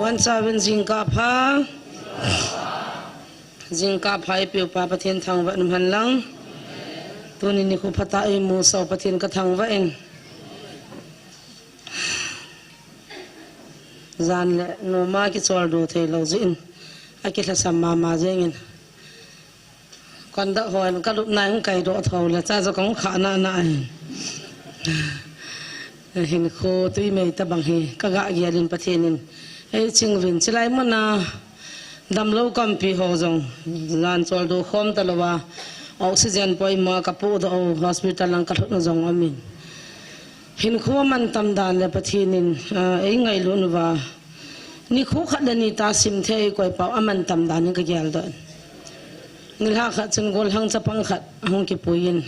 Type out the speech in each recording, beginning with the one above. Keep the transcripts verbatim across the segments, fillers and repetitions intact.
Wan chavin jingkah pha. Jingkah pha eipeu pa Pathen thangvah in umhen lang. Tuni nikho phatah eimusah u Pathen kathangvah in. Jan le noma kicholdo theilou jeh in. Akilhasam mama jengin. Conductor hon kalupna in kaidoh thou le, cha jo kahung khah nana ahi. Hinkho tui mei tabang hi, kagah gel in Pathen in eiching uvin, chulai muna damlou kampi ho jong, jan choldo khom talou a, oxygen poimo a kapohdoh u, hospital lang kalhut u jong aumin. Hinkho amantam dan le Pathen in, ah, eingailut uva, nikho khat le ni tah simthei eikoi pau amantam dan in kageldoh in. Nilhah khat chun gollhang chapang khat ahung kipui in.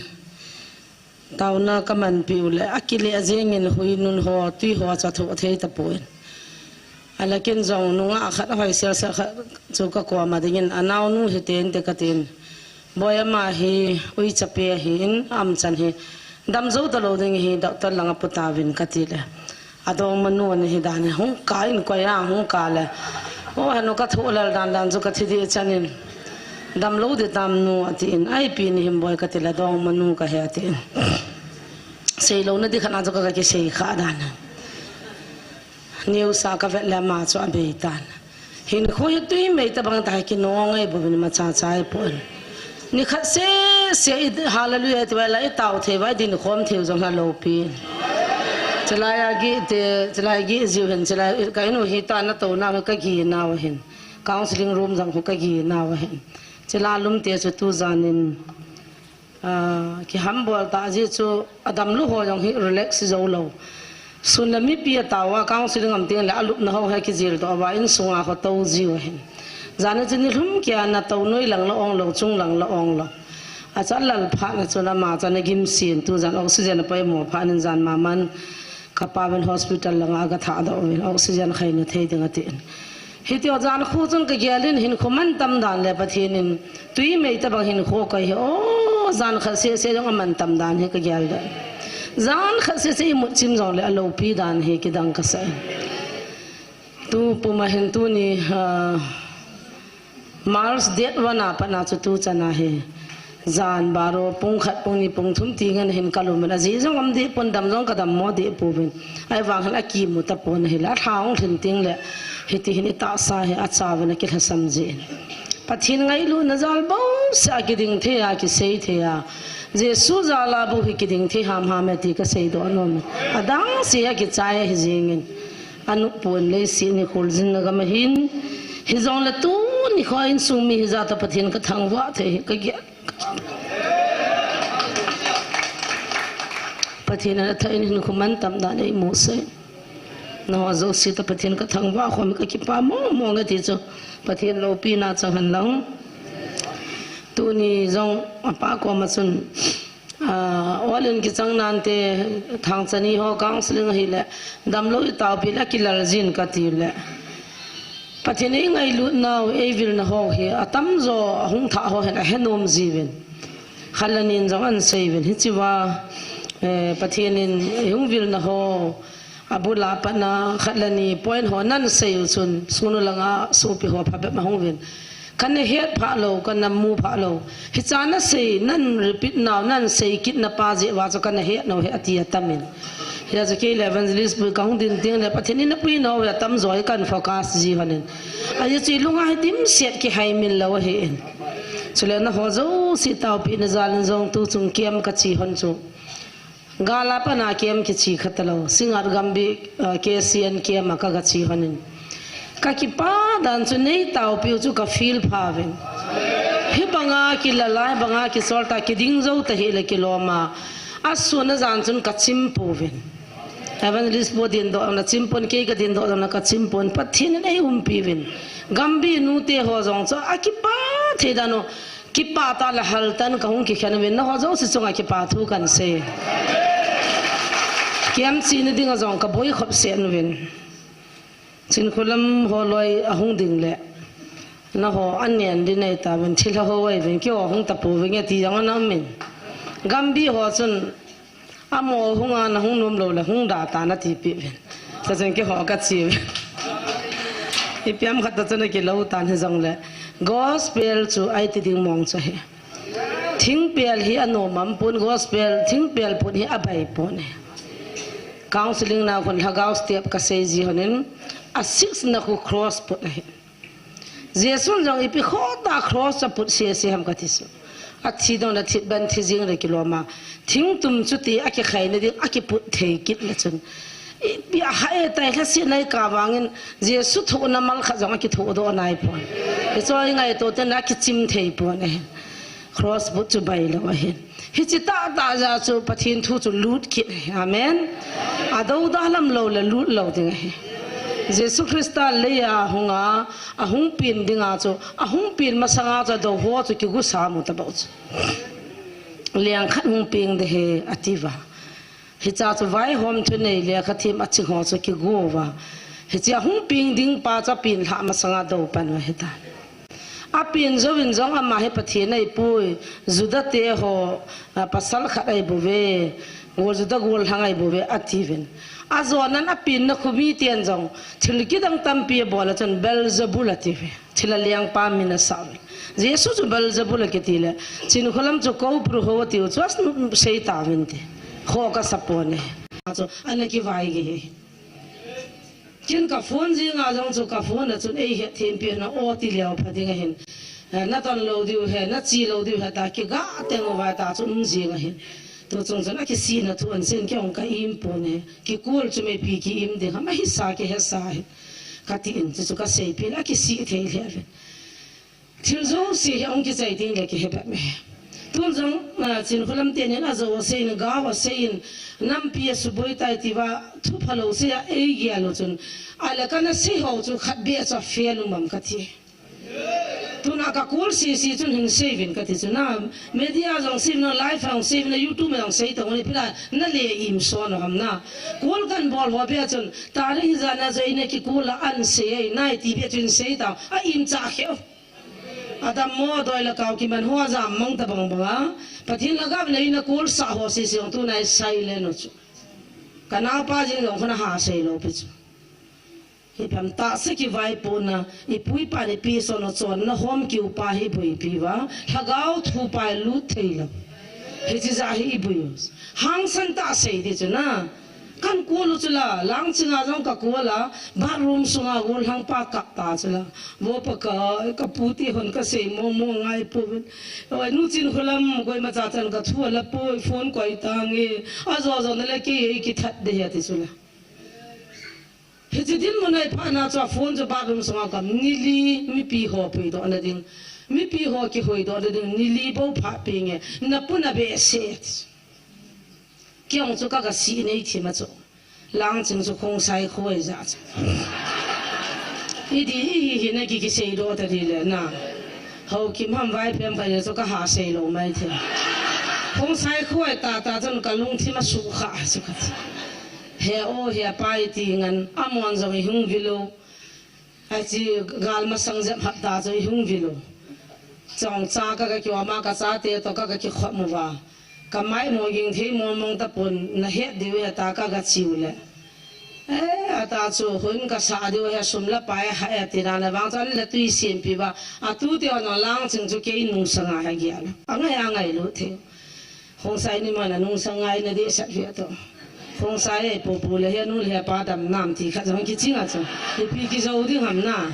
Taona kamanpeh u le, akile jengin hui nun ho, tui ho chu athoh thei tapon. Alah ken jong nungah khat ahoisel sel khat chu kakoma dingin, anaonu hiten te katin. Boi ama hi, uichapi ahin, amchan hi. Damjou talou ding hi, doctor langa putauvin kati le. Adongmanu ana hi dan hi, hung kah in koi a, hung kah le. O, henu kathoh lel dan dan chu kathi deh chan in. Damlou ding tam nu atin, ipi nahim boi kati le, adongmanu kahi atin. Seilouna ding khat na chu ka, kakisei khah dan hi. News a kavet le ama chu abeitan. Hinkho hi tui mei tabang tah hi kinong ahi bouvin imacha cha ahipon. Nikhat sese i hallelujah iti uva la itao thei uva idin khom thei u jong aloupi. Chulai a gih te, chulai gih jiu hin, chulai ka inu hi tana touna hi kagih nau ahin. Counseling room jong hi kagih nau ahin. Chulai lum te chu tujan in Ah, kihambol tah jeh chu adamlou ho jong hi relax jou lou. Sun le mipi atao a counseling um teng le alupna ho hi kijil doh uva insunga ho tou jiu ahin. Jan a chu nilhum kia natou noi lang la ong lou, chung lang la ong lou. Acha lal phat na chu ama chu ana gimsen tujan oxygen apoimo phat in jan maman Ka pa uvin hospital langa aga thahdoh uvin oxygen khaina thei ding atin. Hiti ho jan khu chun kagel in hinkho mantam dan le Pathen in tui mei tabang hinkho koi hi o jan khat sese jong amantam dan hi kagel dan. Jan khat sese imut chim jong le aloupi dan hi kidang kasah in. Tu puma hin tuni, ah, March date one a pat na chu tu chan a hi. Jan baro pung khat pung ni pung thum ti ngen hin kalum in ajeh jong um deh pon dam jong kadam mo deh pouvin. Ahivang hin akimu tapon ahile. Alha hung lhin teng le. Hiti hin itahsa hi achauvin akilhasam jin. Pathen ngailutna jal bouseh a kiding thei a kisei thei a. Jesu jal a bou hi kiding thei hamham e ti kasei doh nom e. Adang se a kichai ahi jingin. Anupon leiset ni kholjin na gam ahin. Hijongle tuni kho a insung mi hijat a Pathen kathangvah thei hi kagel. Pathen in athah in hinkho mantam dan eimusah in. Nangho jouse toh Pathen kathangvah khom kakipah mong mong e ti chu Pathen loupina chang hen lang. Tuni jong apa koma chun Ah, ol in kichang nante, thangcha ni ho counseling ahile, damlou itaopi le akilal jin kati le. Pathen in eingailut nau, eivilna ho hi, atamjo ahung thah ho hin ahenom jiuvin. Khat le ni in jong ahin seiuvin. Hichea, eh, Pathen in eihung vilna ho, abul a pat na khat le ni point ho nahin sei u chun, sunu langa sopi ho phabep ahung uvin. Kana het phah lou, kana mu phah lou. Hicha nasei, nahin repeat nau, nahin sei kit na pa jeh uva chu kana het nau hi ati atamin. Hijeh chun kei le evangelist pu kahung din teng le Pathen in apui nau hi atamjo hi kahin focus ji lhonin. Ajeh chu ilunga hi dimset kihai min lou ahin. Chule nangho jouse taopina jal in jong tuchung camp kache lhon chu. Gal a pat na camp kiche kha talou. Singngat Gambih, ah, K C N camp a kaga che lhonin. Kakipah dan chu neitaopiu chu kafeel phauvin. Hibanga kilal a, hibanga kichol ta, kiding jou tahih le kilom a. Asun ajan chun kachim pouvin. Evangelist pu dindoh na chim pon, kei kadindoh na kachim pon. Pathen in eiumpi uvin. Gambih nute ho jong chu akipah thei dan u. Kipah tah le haltan kahung kikhen uvin, nangho jouse chunga kipah thu kahin sei. Camp chena dinga jong kaboi khop sen uvin. Chinkholam ho loi ahung ding le. Nangho anen ding nei tauvin, thilha ho ahiuvin, keiho hung tapouvin, ati jong ana umin. Gambih ho chun Amaho hunga nahung nom lou le hung da tan atipeh uvin. Chuchun keiho kache uvin. Ipi ham khat ta chun akilou tan hijongle, gospel chu iti ding mong chu ahi. Thingpel hi anom am pon, gospel thingpel pon hi abai pon ahi. Counseling na khun lhagao step kasei ji honin, a six na khu cross put ahi. Jesun jong ipi khoh ta cross a put sese ham kati chu. Athi dong le thipbeh in thi jing le kilom a. Thingtum chuti akikhai na ding akiput thei kit le chun. Ipi a ha e tai lhasetna i kah vangin Jesu thohna mal khat jong akithoh doh nai pon. Hichu i ngaito teng le akichim thei pon ahi. Cross put chu bailou ahi. Hiche tahtah jeh chu Pathen thu chu lut kit ahi. Amen. Adou da lam lou le lut lou ding ahi. Jesu Christa leiya hunga, ahung pen dinga chu, ahung pen masanga chu adou ho chu kigu sa mu tabou chu. Leng khat hung peng ding ahi atiuva. Hiche chu vaihom thunei le khathem aching ho chu kigu uva. Hiche ahung peng ding pa chu apen lhah masanga adou pan uva ahitai. Apen jouvin jong ama hi Pathen ahipoi, Juda te ho, a, pasal khat ahi bouve, gol Juda gollhang ahi bouve, atiuvin. Ajonan apenna khu miten jong, thil kidang tampi abol a chun Beelzebul atiuve. Thil a lengpa min asah uve. Jesu chu Beelzebul akiti le, Chinkholam chu Koupru ho atiu chu asei tauvinte. Khoh kasa pon e. Chu ana kivai gei hi. Ken ka phone jing a jong chu ka phone a chun eihet thempi na o ti leo pha ding ahin. Eh, na ton lou diu ahi, na che lou diu ahi tia kiga teng uva tia chu um jing ahin. Tu chung chun akisihna thu ahin seiyin kei jong ka im pon e. Kikul chu mipi ki im ding ham ahisa kihesa ahi. Katin chu chu kasei pin akisih thei lheh uvin. Thil jouse hi ahung kichai teng le kihe bep e. Tun jong, ah, Chinkholam tenin ajou aseiyin, gao aseiyin, nampi asuboi tai tiuva, thu phalou sei a eigel u chun. Ahile kana sei ho chu khat beh chu afail um am kati. Tuna ka call sese chun hin sei uvin kati chu na, media jong sei uvin, live jong sei uvin, YouTube jong sei tong uvin, ipi la na le im son u ham na. Call kan bol ho beh chun, tarik hijat na jong ina ki call a an sei e, nai ti beh chun sei ta, a im cha kheu. Adammo doi le kau kiman ho ajam mang tabang banga. Pathen lhagao le ina call sah ho sese jong tuna i silent u chu. Ka naopa jeng jong khun aha sei lou pi chu. Hi pam tahsa kivaipohna, i pu i pa ni pi son u chonna hom kiu pa hi boipi uva. Lhagao thu pa i lut thei lou. Hiche jeh hi i boi u. Hangsan tah sei ti chu na. Kan call u chu la, Langching a jong ka call a, bathroom sunga gollhang pa kap ta chu la. Vo Pakai, ka pu ti hon ka sei momo ngai pouvin. Oi, nu Chinkholam, koima cha chan ka thu ala poi, phone koi tange. Ajo jo na le kei ei kithat ding ahi ati chu la. Hiche dinmun a i phatna chu a phone chu bathroom sunga kam ni li mipi ho puidoh na ding. Mipi ho kihoidoh na ding ni li bou phat penge. Na puna behseh. Kei jong chu ka ga sih nei thim a chu. Langching chu Khongsai khoi ja chu. I di i hi hi na ki kiseidoh ta di le na. Haokim ham Vaiphei ham ka le chu ka ha sei lou mai thei. Khongsai khoi ta ta chun ka lungthim a sukha chu ka. He o he pa i ti ngan amon jong i hung vilou. Achi gal masang jep hapta chu i hung vilou. Chongcha ka ka kioma ka chate to ka ka kikhop uva. Ka mai mo ging thei mo mong tapon na het diu he ta ka ka chiu le. Eh, ata chu hun ka sa diu he sum la pai ha e ti na na vang chu an la tui sim pi ba. A tu te on Langching chu kei nungsanga he gial. Angai angai lou thei. Khongsai ni mana nungsang ngai na di sat via to. Khongsai e pu pu le he nu le he pa dam nam ti khat jong kiching a chu. Ipi kijou ding ham na.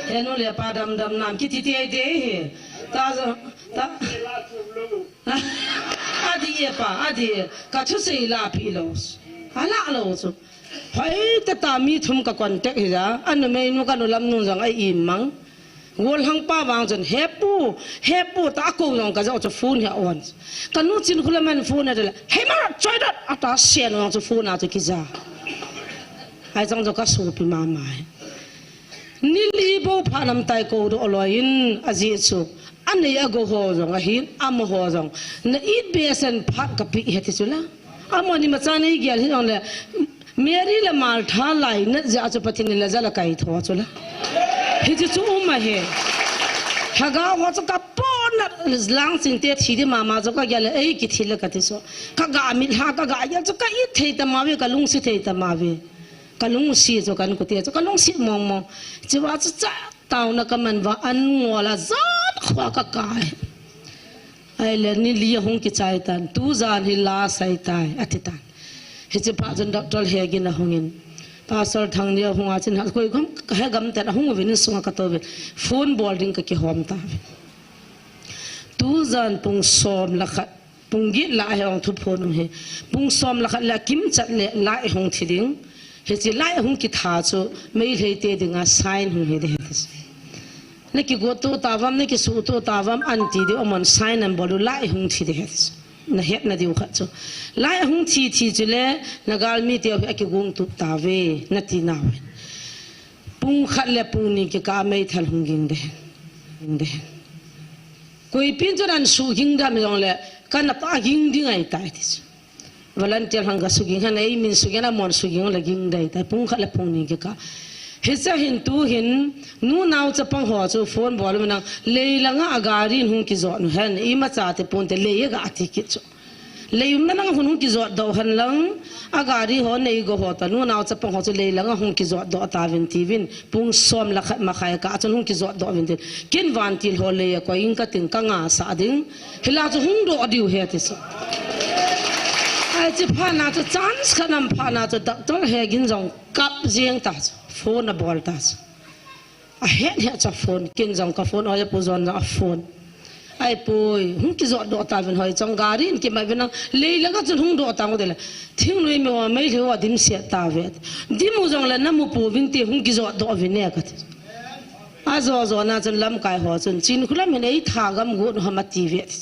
He nu le pa dam dam nam kiti ti ai te he. Ta jo, ta. Adi e pa, adi e. Ka thusei la pi lou. Ala lou chu. Hoi, tata mi thum ka contact hi ja, a numei nu ka nu lam nu jong a i mang. Gollhang pa vang chun, "He pu, he pu," ta a kou jong ka jou chu phone hi a on. Ka nu Chinkholam in phone a dela, "Hei ma, choi dot," a ta sen jong chu phone a chu kija. Ai jong chu ka sopi mama hi. Ni li bou phat nam tai kou doh loi in a ji chu. A nei a gou ho jong ahin, amaho jong. Na it behseh in phat ka pi he ti chu la. Amani ma cha nei gial hi jong le. Mary le Martha lainat jeh a chu Pathen in la jal a kaitho chu la. Hichu chu um ahi. Lhagao ho chu ka pona Langching te thi di mama chu ka gial le ei kithi le ka ti chu. Ka ga mit lha ka ga gial chu ka it thei ta ma ve ka lungsi thei ta ma ve. Kalungsi chu kan kute chu kalungsi mong mong. Chiva chu cha tauna kaman va an ngol a jan khua kakai. Ahile ni li ahung kichai tan, tujan hi last ahitai, ati tan. Hiche phat chun Doctor Hegin ahungin, Pastor Thangni ahung a chun, ha, koi gam, kahe gam tan ahung uvin, insunga katou uvin, phone bol ding kakihom tauvin. Tujan pung som le khat, pung get lah a hi ong thuphon um hi. Pung som le khat le kimchat le lah a hung thi ding. Hiche lah a hung kitha chu Meitei te dinga sign hung hi ding ahi. Na kigot to tavam, na kisuh to tavam, anti ding amon sign an bol u lah a hung thi ding ahi. Na hetna diu khat chu. Lah a hung thi thi chu le, na galmi te hi akigong tup tauve, nati nau. Pung khat le pung ni kikah a meithal hung ging ding. Ging ding. Koipin chun an suging dam jong le, kana pa ging ding ahitai ti chu. Volunteer hang ka suging han, ei min suging, amon suging le ging ding ahitai. Pung khat le pung ni kikah. Hiche hin tu hin, nu nao chapang ho chu phone bol u nang, lei langa a gari in hung kijot u hen, imacha te ponte lei a ga ati kit chu. Lei umna lang hun hung kijot doh hen lang, a gari ho nei go ho ta, nu nao chapang ho chu lei langa hung kijot doh tauvin tiuvin, pung som le khat makhai kah chun hung kijot doh uvin tin. Ken vantil ho lei a koi ing kating kanga sah ding, hilai chu hung doh diu ahi ti chu. Ai chi phat na chu chance khat nam phat na chu Doctor Hegin jong kap jeng ta chu, phone abol ta chu. Ahet het cha phone, ken jong ka phone, oi apu jon jong a phone. Ai poi, hung kijot doh tauvin hoi chong gari in kimai uvin nang, lei langa chun hung doh tang u dele. Thingnoi me wa Meitei ho a dimset tauve. Dim u jong le namu pouvin ti hung kijot doh uvin e kati. Ajo jo na chun lamkai ho chun, Chinkholam hin ei thagam got u ham ati ve ti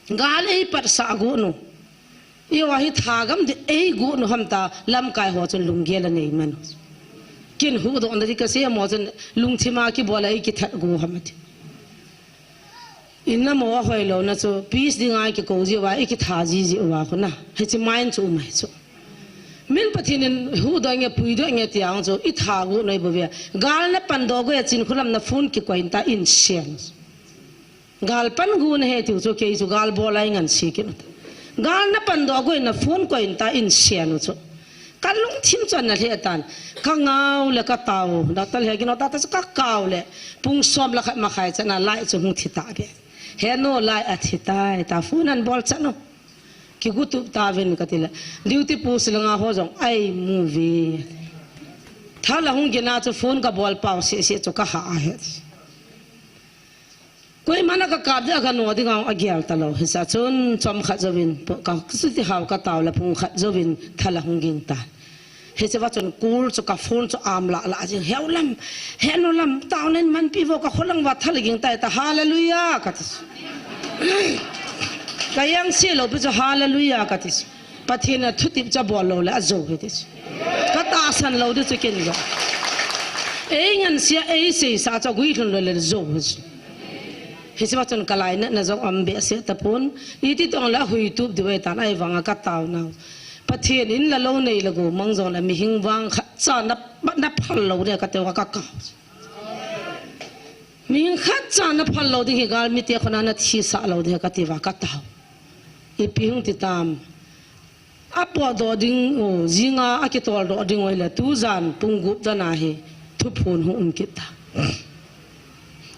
chu. Gal ei patsah got u. Iwa hi thagam ding ei got u ham ta lamkai ho chun lunggel anei man. Ken huhdoh na ding kasei mo chun lungthim a kibol a ei kithat go ham ati. Inna mo a hoilou na chu peace ding a kikou jiu va, i kitha ji jiu va khu na. Hiche mind chu um ahi chu. Min Pathen in huhdoh nge puidoh nge ti ang chu i tha got u ahi bou ve. Gal na pandoh go a Chinkholam na phone kikoi in ta in sian. Gal pan got u ahi tiu chu kei chu gal bol a i ngansi kit u ta. Gal na pandoh go in na phone koi in ta in sian u chu. Ka lungthim chu ana lheh tan. Ka ngau le ka tao. Doctor Hegin o ta ta chu ka kau le. Pung som le khat makhai chan a light chu hung thi ta ke. He nu light athi tai ta phone an bol chan u. Kigo tup tauvin kati le. Duty post langa ho jong ai mu ve. Thal ahung ging a chu phone ka bol pau seh seh chu ka ha ahi. Koima na ka kap ding a ka no ding a agel talou. Hiche a chun chomkhat jouvin, po-, ka, ka suti hao ka tao le pung khat jouvin thal ahung ging tan. Hiche va chun kul chu ka phone chu am lah lah jing. Heu lam, henu lam, tao nen manpi vo ka kholang va thal ging tai ta, hallelujah, kati chu. Ka yang se lou pi chu hallelujah, kati chu. Pathen a thutep cha bol lou le ajou ahi ti chu. Ka tahsan lou ding chu ken jong. Ei ngansia, ei seisa cha guilhun lou le jou ahi chu. Hiche va chun ka lainatna jong um behseh tapon. Iti tong le ahuitup diu ahi tan ahivanga ka tao nau. Pathen in la lou nei la go mang jong le mihing vang khat cha na, na phal lou ding ka teo ka ka. Mihing khat cha na phal lou ding hi galmi te khona na thisah lou ding ka ti va ka tao. Ipi hung ti tam. Apotdoh ding u, jinga akitoldoh ding u hile, tujan pung gup dan a hi, thuphon hung um kit ta.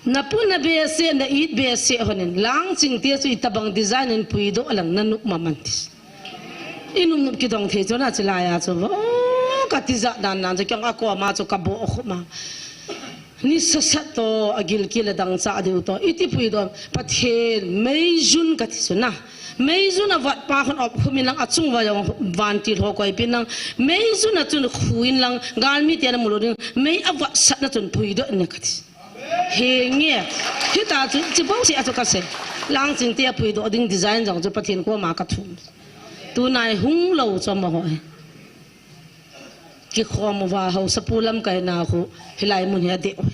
Na pu na behseh, na it behseh honin, Langchingte chu itobang design in puidoh lang na nop maman ti. I nop nop kidong thei chu na chilai a chu, oh, kati jat dan dan chu, kei a koma chu kaboh khum a. Ni sasat to, agilkel adang cha diu to, iti puidoh, Pathen, meijun kati chu na. Meijun avat pa khun op khum in lang achung va jong vantil ho koi pin lang. Meijun a chun khu in lang, galmi te na mu lou ding, mei avatsah na chun puidoh in kati. Henge, hita chu, chi bou si a chu ka sei. Langchingte apuidoh ding design jong chu Pathen koma ka thum. Tunai hung lou chu amaho. Kikhom uva haosapu lamkaina khu hilai mun hi adeh u.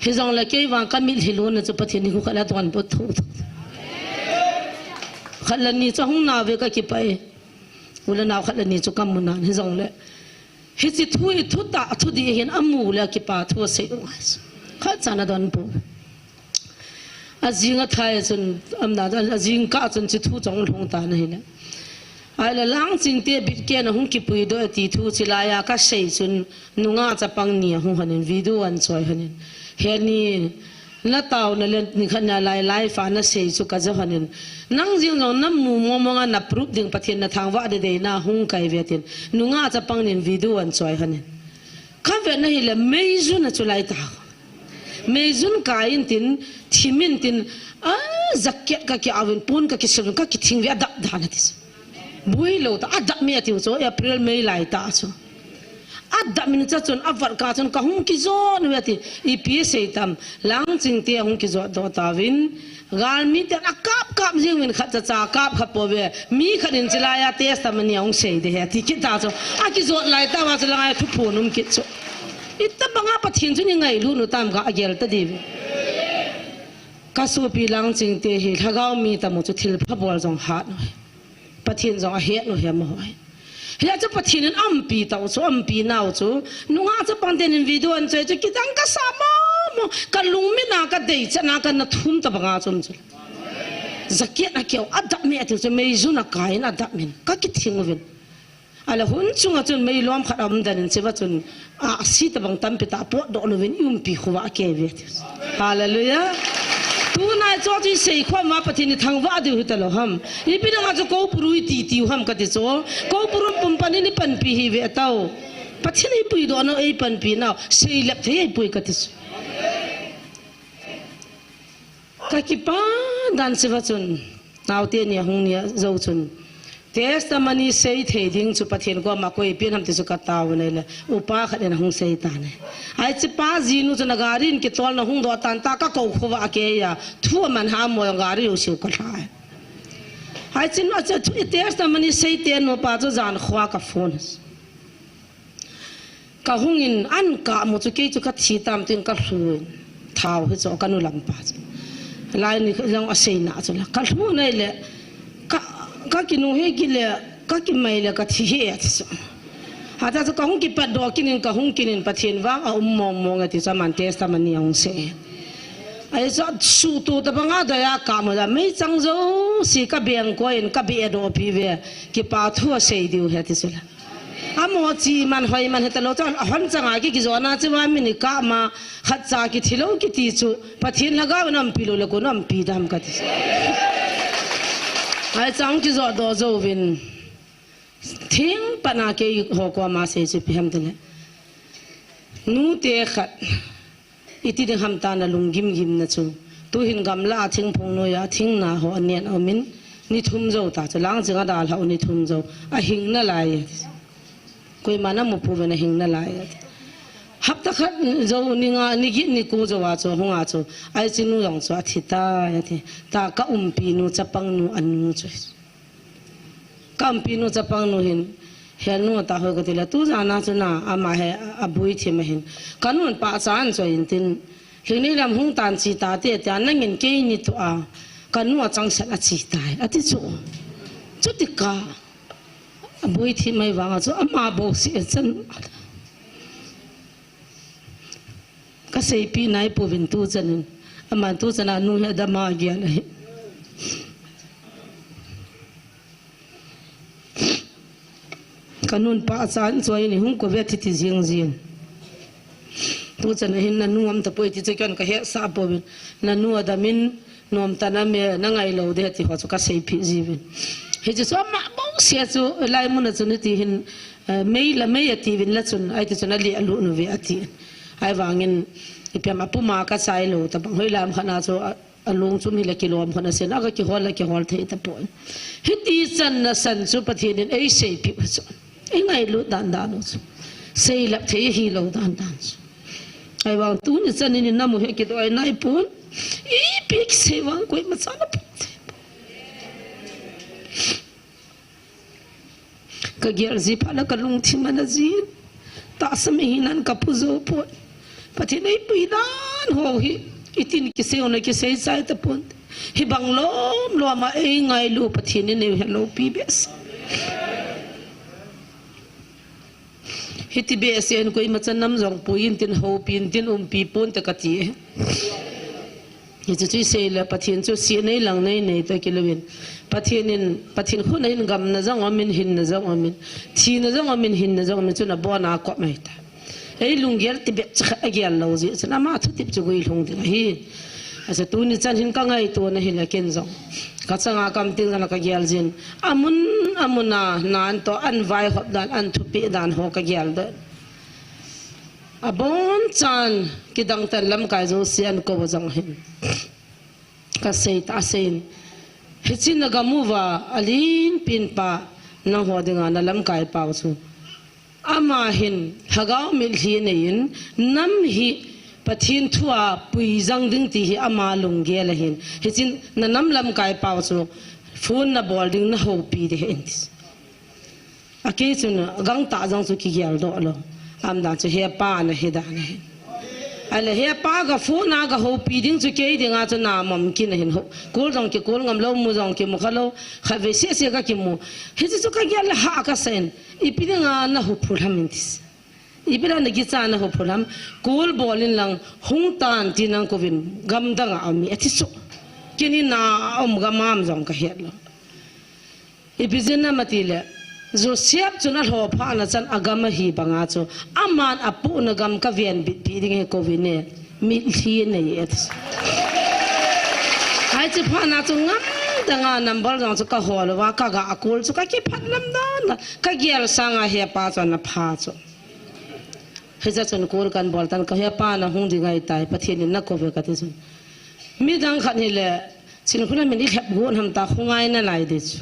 Hijongle kei vang ka mitlhi lona chu Pathen in khu khat la donbut tho tho. Khat le ni chu ahung nau ve ka kipah e. U le nau khat le ni chu ka mu nan hijongle. Hiche thu hi thutah thudih hin amu le akipa thu asei u ngai. Khat chan adonbut. Ajing athai chun, amna, ajing kah chun hiche thu chong lhung tan ahile. Ahile Langchingte bitken a hung kipui doh e ti thu chilai a kasei chun nungah chapang ni ahung hon in video anchoi hon in. Heni, natao na len ni khat na lai lai fa nasei chu kaja hon in. Nang jing jong namu mong mong a na proof ding Pathen nathangvah dei dei na hung kai ve tin. Nungah chapang nin video anchoi hon in. Kavet na hile meijun a chu lai ta. Meijun kai in tin, thim in tin, a, jacket kaki avin, pon kaki sil, kaki thing ve adap dan ati chu. Bui lou ta, adap me ati chu, April, May lai ta chu. Adap min cha chun, avat ka chun, kahung kijot nu ati, ipi sei tam, Langchingte ahung kijot doh tauvin, Galmi ten akap kap jing vin khat cha cha kap kha pouve. Mi khat in chilai a testimony ahung sei ding ahi ti kit ta chu. Akijot lai ta va chu langai thuphon um kit chu. Itabanga Pathen chu ingailut u tam kagel ta diu ve. Kasopi Langchingte hi lhagao mi tamo chu thilpha bol jong hat u hi. Pathen jong ahet u hi amaho hi. Hia chu Pathen in aumpi tau chu, aumpi nau chu. Nungah chapang ten in video anchoi chu kidang kasa mo mo. Kalung mina kadei chana kana thum tabanga chu um chu. Jacket akeo adap me ati chu meijun akai in adap min. Kaki thing uvin. Ahile hun chunga chun meilom khat aum dan in chiva chun. A, asi tabang tampi ta potdoh louvin i umpi khovah a kei ve ti. Hallelujah. Tunai chu chu isei khom a Pathen ithangvah diu hita lou ham. Ipi dang a chu kou purui ti tiu ham kati chu. Kou purun pumpan in ipanpi hi ve tau. Pathen ipui doh nau eipanpi nau. Seilep thei eipui kati chu. Kakipa dan chiva chun. Naote ni ahung ni a jou chun. Testimony sei thei ding chu Pathen koma koi pen ham ti chu katao nei le. Upa khat in ahung sei ta nei. Ai chi pa jinu chu na gari in kitol na hung doh tan ta kakou khovah a kei a. Thu aman ha mo gari u siu kalha. Ai chin a chu testimony sei te nu pa chu jan khoa ka phone. Kahung in an kamu chu kei chu kathi tam tin kalhu in. Thao hi chu kanu lampa chu. Lai ni jong asei na chu la. Kalhu nei le. Ka, kakinu hi kile, kakimai le kathi hi ati chu. Hata chu kahung kipat doh kin in kahung kin in Pathen vang aum mong mong ati chu aman testimony ahung sei. Ai chu sutu tabanga doh a kamu la meichang jouse kabeng koi in kabe doh pi ve. Kipa thu asei diu hi ati chu la. Amo chi man hoi man heta lou chu, ahon changa ki kijona chu va min i kama, khat cha kithi lou kiti chu, Pathen lhagao in aumpi lou le kon aumpi dam kati. Ai chang kijot doh jouvin. Thing pana keiho koma sei chu ipi ham tile. Nute khat. Iti ding ham ta na lunggim gim na chu. Tuhin gamla a thingphung noiya, thingna ho anen aumin, ni thum jou ta chu, Langching a dalhau ni thum jou, ahing nalai. Koima namu pouvin ahing nalai. Hapta khat jou ni nga, ni get ni ko jou a chu, hung a chu, ai chinu jong chu athi ta, ati. Ta kaumpi nu, chapang nu, anu chu. Kaumpi nu chapang nu hin, hel nu ta hoi kati le, tu jana chu na, ama hi, abui thim ahin. Kanun pahcha anchoi in tin, hing ni lam hung tan chi ta te, tia nangin kei ni tu a, kanu achangsel achi tai, ati chu. Chuti ka, abui thim mai vang a chu, ama bou si chan. Kaseipi nai pouvin tu chan in. Aman tu chan a nu hi adama agia le. Kanun pahcha anchoi ni hung ko ve titi jing jing. Tu chan a hin nanu am tapoi ti chu ken kahesa pouvin. Nanu adamin Nom tana me na ngai lou de ti ho chu kaseipi jiuvin. Hichu chu ama bou sia chu lai mun a chu ni ti hin, eh, mei la mei ati vin la chun, ai ti chun ali alu nu ve ati. Ai vangin ipi ham apuma kachai lou tabang hoi lam khat na chu a, alung chum hi la kilom khat na sen, aga kihol la kihol thei tapoi. Hiti chan na san chu Pathen in eiseipi u chu. Ingailut dan dan u chu. Seilap thei hilou dan dan chu. Ai vang tuni chan in namu hi kidoi nai pon. Ipi kisei vang koima chan a pon. Kagel ji phat la kalungthim ana jin. Tahsa mi hinan kapu jou pon. Pathen eipui dan ho hi. Itin kisei u na kisei chai tapon. Hibang lom lom a eingailu Pathen in eiheloupi behseh. Hiti behseh in koima chan nam jong pui in tin houpi in tin umpi pon te kati e. Hichu chu isei le Pathen chu sih nei lang nei nei ta kilouvin. Pathen in, Pathen khut a hin gamna jong umin, hinna jong umin. Thina jong umin, hinna jong umin, chun abon a akop mai ta. Ei lunggel tibep chu khat agel lou jeh chun ama thutep chu guilhung ding ahi. Achu tuni chan hin kangaito na hile ken jong. Kachanga kam teng jong kagel jin. Amun, amun a, nan toh, an vaihop dan, an thupeh dan ho kagel doh. Abonchan kidang tan lamkai jouse akou jong hin. Kasei ta, asei in. Hiche nagam uva, alenpen pa, nangho dinga nalamkai pau chu. Ama hin, lhagao mitlhi anei in, nam hi Pathen thu a puijang ding ti hi ama lunggel ahin. Hichun nanam lamkai pau chu, phone nabol ding nahoupi ding ahi ati. Akei chun gangtah jong chu kigel doh lou. Aum dan chu hepa nahi dan ahi. Ahile hepa ga phone a ga houpi ding chu kei dinga chu namom kin ahin ho. Call jong ki call ngam lou, mu jong kimu kha lou. Khatvei sese kakimu. Hichu chu kagel le hah kasa in. Ipi dinga nahuphul ham ati. Ipi dinga nakicha nahuphul ham. Call bol in lang hung tan tin nang kouvin gamdang a aum e ati chu. Keini na aum gam a um jong kahet lou. Ipi jeh ham atile, Joseph chun alhophah na chan agam ahi banga chu, aman apohna gam kavenbitpi ding ahi kouvin e, mitlhi anei e ati. Hiche phat na chu ngam danga number jong chu kahol uva, kaga call chu kakiphat lamdan a, kagel sanga hepa chu ana pha chu. Hiche chun call kan bol tan, ka hepa nahung ding ahitai, Pathen in nakou ve kati chun. Midang khat hile, Chinkhun a min ilhep got ham ta, hung ngai nalai ding chu.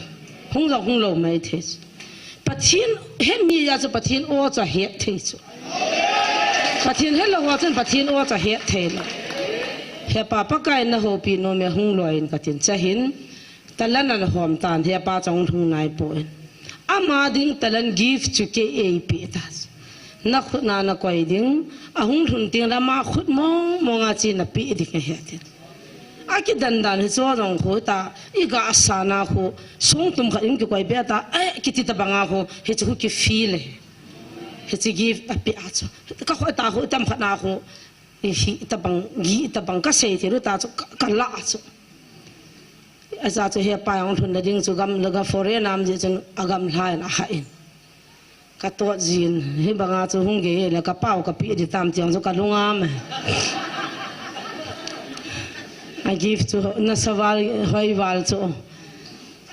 Hung jong hung lou maithei chu. Pathen, hemi a chu Pathen o chu ahet thei chu. Pathen helou a chun Pathen o chu ahet thei lou. Hepa Pakai nahoupi nom e hung loi in katin chahin. Talan ana hom tan hepa chu ahung lhung naipoi. Ama ding talan gift chu kei eipeh ta chu. Nakhut na nakoi ding, ahung lhun teng le ama khut mong mong a chu napeh ding ahi atin. Akidan dan hichu jong khu ta, iga sana khu, songtum khat in kikoi be ta, eh, kiti tabang a khu, hichu khu kifeel e. Hichu gift apeh a chu. Kakhoi ta khu, tam khat na khu, ihi tabang, gi tabang kasei thei lou ta chu, ka, kala chu. Ajeh chu hepa ahung lhun na ding chu gam, laga foreign a um jeh chun agamlha in ahah in. Katot jin, hibanga chu hung gei le kapao kapeh ding tam ti jong chu kalung a um e. A gift chu nasa val, hoi val chu.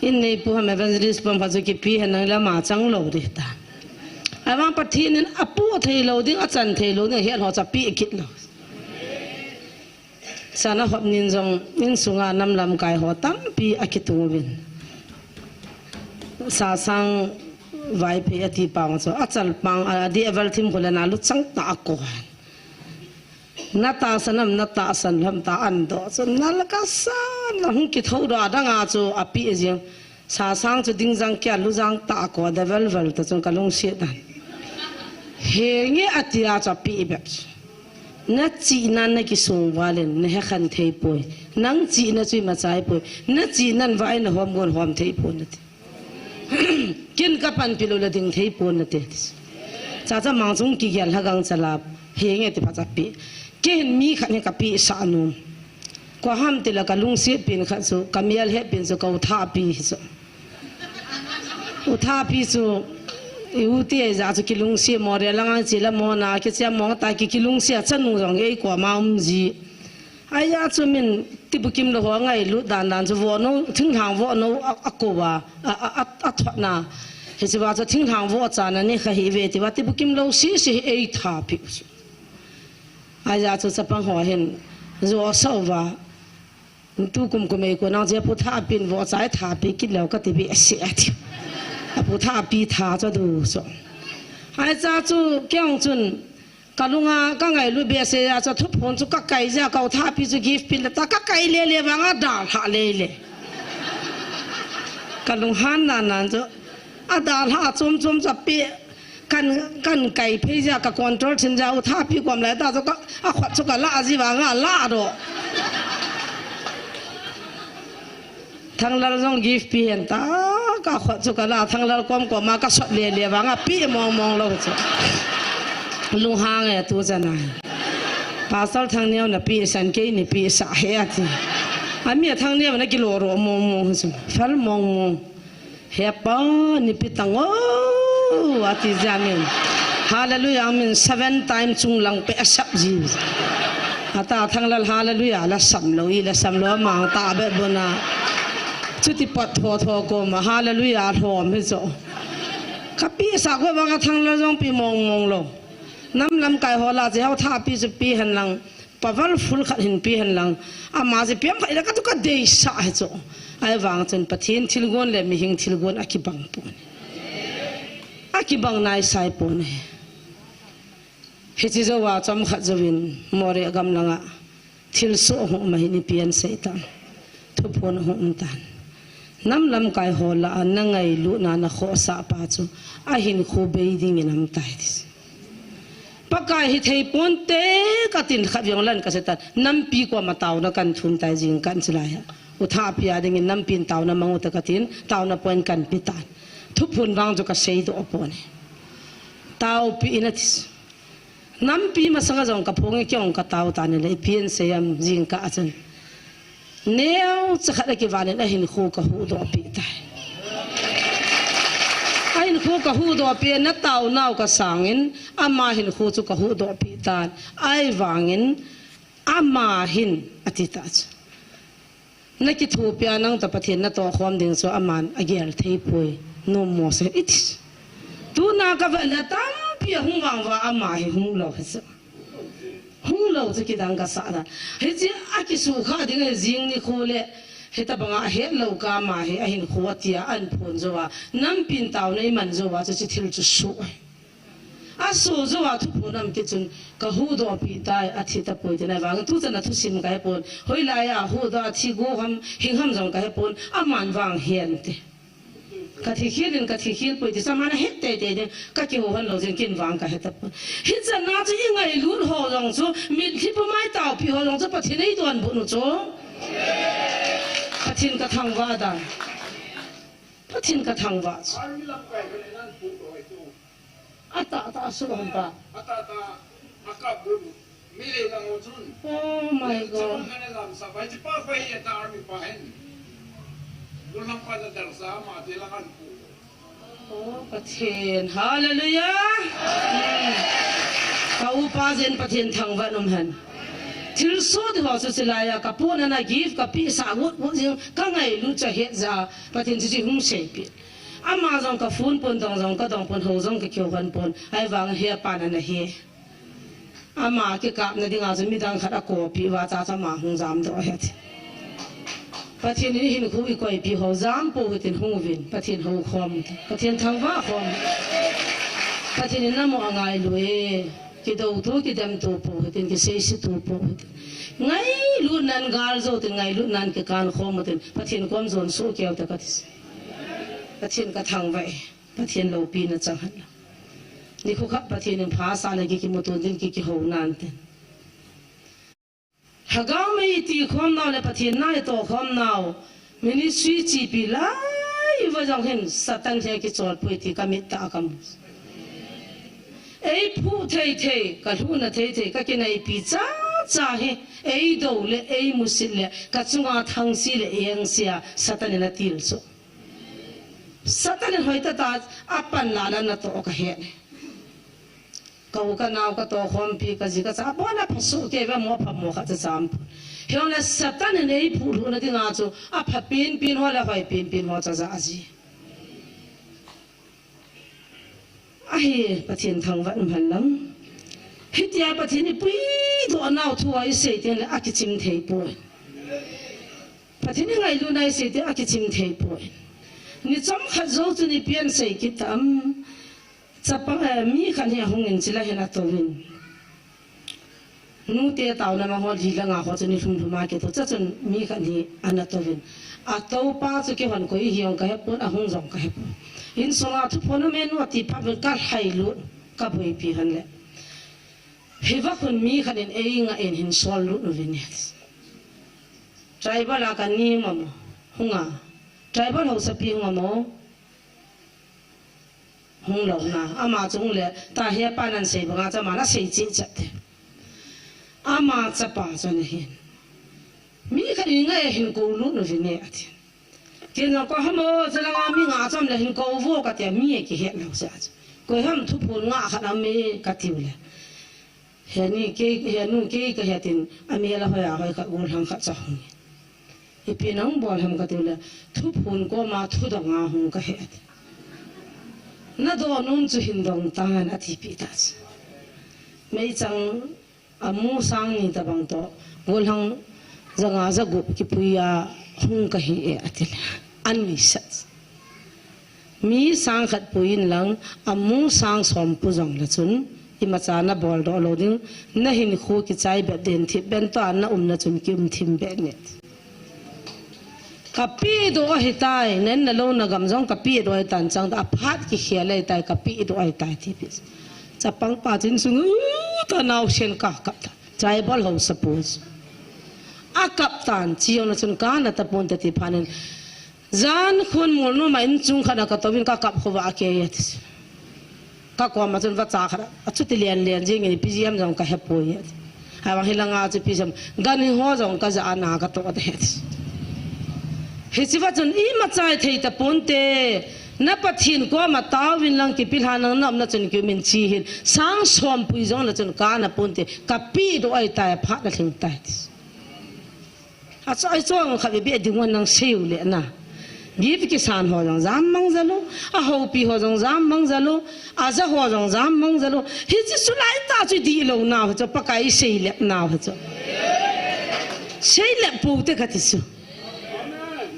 In neipu ham evangelist pum khat chu kipe hen nang le ama chang lou ding ta. Ahivang Pathen in apoh thei lou ding, achan thei lou ding, ahet ho chu apeh kit lou. Sana hop nin jong insunga nam lamkai ho tampi akitung uvin. Sasang Vaiphei ati pa chu achalpang, adeh aval thim khu le na luchang tah a akou. Natahsan am, natahsan lou ham ta an doh chu, nalhakasa, nahung kithou doh a dang a chu apeh jing. Sasang chu dingjang kia lujang tah a akou, adevel vel ta chun kalungset dan. Henge ati a chu apeh bep chu. Nachihnan nakisong val in, nahekhen thei poi. Nang chihna chu imacha ahipoi. Nachihnan vah in nahom gon hom thei poi nati. Ken kapanpi lou le ding thei poi nati. Chacha mang chung kigel lha gangchal a, henge ti phat chu apeh. Kei hin mi khat hi kapeh sah nom. Kua ham ti le kalungset pen khat chu, kamel het pen chu, ka u Thahpi hi chu. U Thahpi chu, i u te ja chu kilungset mo, rel langa che le mo na, kichia mo ta ki, kilungset a chanu jong ei koma um ji. Ahi a chu min tibukim lou ho ngailut dan dan chu vohnou, thinglhang vohnou a, akou a, a, a, a, athot na. Hiche va chu thinglhang voh chan a ni kha hi ve ti va tibukim lou sisi hi ei thahpi u chu. Ahi a chu chapang ho hin, jo asau va. Tukum kum ei ko nang je pu Thahpi in vohcha ei thahpi kit leu kati behseh ati. Apu Thahpi tha chu adu chu. Ahi cha chu kei jong chun kalunga kangailut behseh a chu thuphon chu kakai jeh a ka u Thahpi chu gift pe le ta kakai le le vang adalhah le le. Kalunghan nan nan chu adalhah chom chom chu apeh. Kan, kan kai phei jeh a ka control thim jeh a u Thahpi kom lai ta chu ka, akhut chu kala ji vang ala doh. Thanglal jong gift pe hen ta, ka khut chu kala, Thanglal kom kom a kasot le le vang apeh mong mong lou chu. Lunghang e tu chan a. Pastor Thangneo na pi san kei ni pi sa he ati. Ami a Thangneo na kilo ro mong mong chu. Fal mong mong. He pa ni pi tang o ati jamin. Hallelujah, amen. Seven time chung lang pe asap ji. Ata Thanglal hallelujah la sam lo i la sam lo mang ta be bona. Chuti pat tho tho ko ma hallelujah tho mi so. Ka pi sa ko ba ka Thanglal jong pi mong mong lo. Nam lamkai ho la che hau tha pi chu pi hen lang. Powerful khat hin pi hen lang. Ama che piang khat ila ka tu ka dei sa he chu. Ai vang chun Pathen thilgon le mihing thilgon a kibang pon. A kibang nai sai pon he. Hichi jo wa chom khat jo vin Moreh gam langa. Thilsoh hung um ahin i pian sei tan. Thuphon hung um tan. Nam lamkai ho la a na ngailutna na khohsah pa chu a hinkho bei ding in am tai ti. Pakai hi thei ponte ka tin khat viang lan ka se tan. Nampi ko ma tauna kan thum tai jing kan chilai ha. U tha pia ding in nampi in tauna mang u ta ka tin tauna point kan pi tan. Thuphon vang chu ka sei do pon. Tau pi in a ti. Nampi masanga jong ka phong e, kei jong ka tao ta ni le, i pian sei am jing ka a chun. Neo cha khat a kivan in a hinkho ka huhdoh pi tai. A hinkho ka huhdoh pi, na tao nau ka sangin, ama hinkho chu ka huhdoh pi tan. Ai vangin, ama hin a ti ta chu. Na kithopi a nang ta Pathen na tohkhom ding chu aman a gel thei poi, nom mo se i ti. Tuna ka vet le tampi a hung vang va ama hi hung lo hi chu. Hung lo chu kidang ka sa dan. Hichi a kisukha ding hi jing nikho le, hita banga a het lo ka ama hi a hinkho a tia an phon jo a, nampi in tauna i man jo a chu chi thil chu su. A su jo a thuphon am ti chun ka huhdoh pi tai a thi ta poi ti na vang tu chan a thusim ka he pon. Hoilai a huhdoh a thi go ham, hing ham jong ka he pon, aman vang hen te. Ka thi khel in ka thi khel poi ti sa man a het tei tei ding, ka kihou han lo jeng kin vang ka he ta pon. Hichan a chu i ngailut ho jong chu, mitlhi pu mai taupi ho jong chu Pathen ei donbut u chu. Pathen ka thangvah dan. Pathen ka thangvah chu. Ata, ata, su hon ta. Ata, ata, aka bun. Mi le lang o chun. Oh my God. Chun na lam sa bai chi pa bai ya ta army pa hen. Bun lam pa na dar sa ma te lang an pu. Oh, Pathen. Hallelujah. Hmm. Ka upa jen Pathen thangvah nom hen. Thilsoh ti ho su silai a ka pon ana gift ka pi sa ngut ngut jing ka ngailut cha het ja Pathen chu chi hung sei pi. Ama jong ka phone pon dong jong ka dong pon ho jong ka kihou han pon. Ai vang he pa na na he. Ama kikapna dinga chu midang khat a kopi va cha cha ma hung jam doh het. Pathen in hinkho i koipi ho jam po hitin hung uvin. Pathen hou khom. Pathen thangvah khom. Pathen in namo a ngailu e. Kidou tu kidem tu po hitin kisei si tu po hitin. Ngailut nan gal jo tin ngailut nan kikan khom hitin. Pathen kom jon su keu ta ka ti. Pathen ka thangvah e. Pathen loupina chang hen lang. Nikho khat Pathen in phasah le ki kimuto ding ki kihou nan tin. Lhagao mei i ti khom nau le Pathen na i toh khom nau. Ministry chipi lai va jong hin Satan hi kichol poi ti ka mit tah a ka mu. Ei phu thei thei, ka lhuna thei thei, ka kinaipi cha cha hi, ei do le, ei musit le, ka chunga thangsi le, ei angsia, Satan in a til chu. Satan in hoitah tah a pan la la na toh ka he. Ka u ka nau ka toh khompi ka ji ka cha, a bon a pha su kei ve mo pha mo kha cha cham. Hiong le Satan in ei phu lhuna dinga chu, a pha pin pin ho le hoi pin pin ho cha ja a ji. Ahi, Pathen thangvah um hen lang. Hitia Pathen i puidoh nau thu a i sei teng le a kichim thei poi. Pathen i ngailutna i sei teng a kichim thei poi. Ni chomkhat jou chun i pian sei kit tam. Chapang, eh, mi khat hi a hung in chila hin a tou in. Nute tauna mang ho li langa ho chu ni lhum lhum a kito cha chun mi khat hi ana tou in. A tou pa chu kei hon koi hi jong ka he pon, a hung jong ka he pon. Insunga thuphon a menu a ti phat uvin ka lhailut, ka boipi hen le. Hi va khun mi khat in ei ngah in hin sol lut uvin e. Tribal a ka ni mama hung a. Tribal hausapi hung a mo. Hung lo na, ama chu hung le, ta he pa nan sei banga cha ma na sei chi cha te. Ama chapa chun ahin, mi khat in ngai hin kou lut nu vin e ati. Ken jong ko hamo, chalanga mi nga chom le hin kou vo kati a, mi e kihet lou se achu. Koi ham thuphon nga khat a mi kati u le. Heni kei, henu kei kahet in, a mi la hoi a hoi khat gollhang khat cha hung. Ipi nang bol ham kati u le, thuphon koma thudong a hung kahet. Na do nom chu hin dong tan ati pi ta chu. Meichang amu sang ni tabang toh, gollhang janga jagup kipui a hung kahi e ati le. An ni sat. Mi sang khat pui in lang, amu sang som pu jong le chun, imacha na bol doh lou ding, na hinkho kichai bet den thip ben toh a na um na chun ki um thim bet ne. Ka pi doh ahi tai, nen na lou na gam jong ka pi doh ahi tan chang, a phat kikhel ahi tai, ka pi doh ahi tai ti pi. Chapang pa chin sung, "U, ta nau sen ka kap ta." Chai bol ho suppose. A kap tan, chi jong na chun ka na ta pon ta ti phanin. Jan khun mol nu ma in chung khat na ka to vin ka kap kho va a ke ya ti. Ka koma chun vacha khat a, achuti len len jing in P G M jong ka hepoi. Ahivang hilanga chu P G M gan hi ho jong ka ja ana ka to de. Hichi va chun imacha thei ta ponte, na Pathen koma taovin lang kipilha nang na um na chun kium in chi hin sang som pui jong na chun ka na ponte, ka pi doh ahi tai, phat na lhing tai. Achu, achu, khat bebe ding wan nang sei u le na. Gift kisan ho jong jam mang jalo, a hopi ho jong jam mang jalo, a ja ho jong jam mang jalo. Hichi chu lai ta chu di lou nau chu, Pakai sei le nau chu. Sei le pou te kati chu.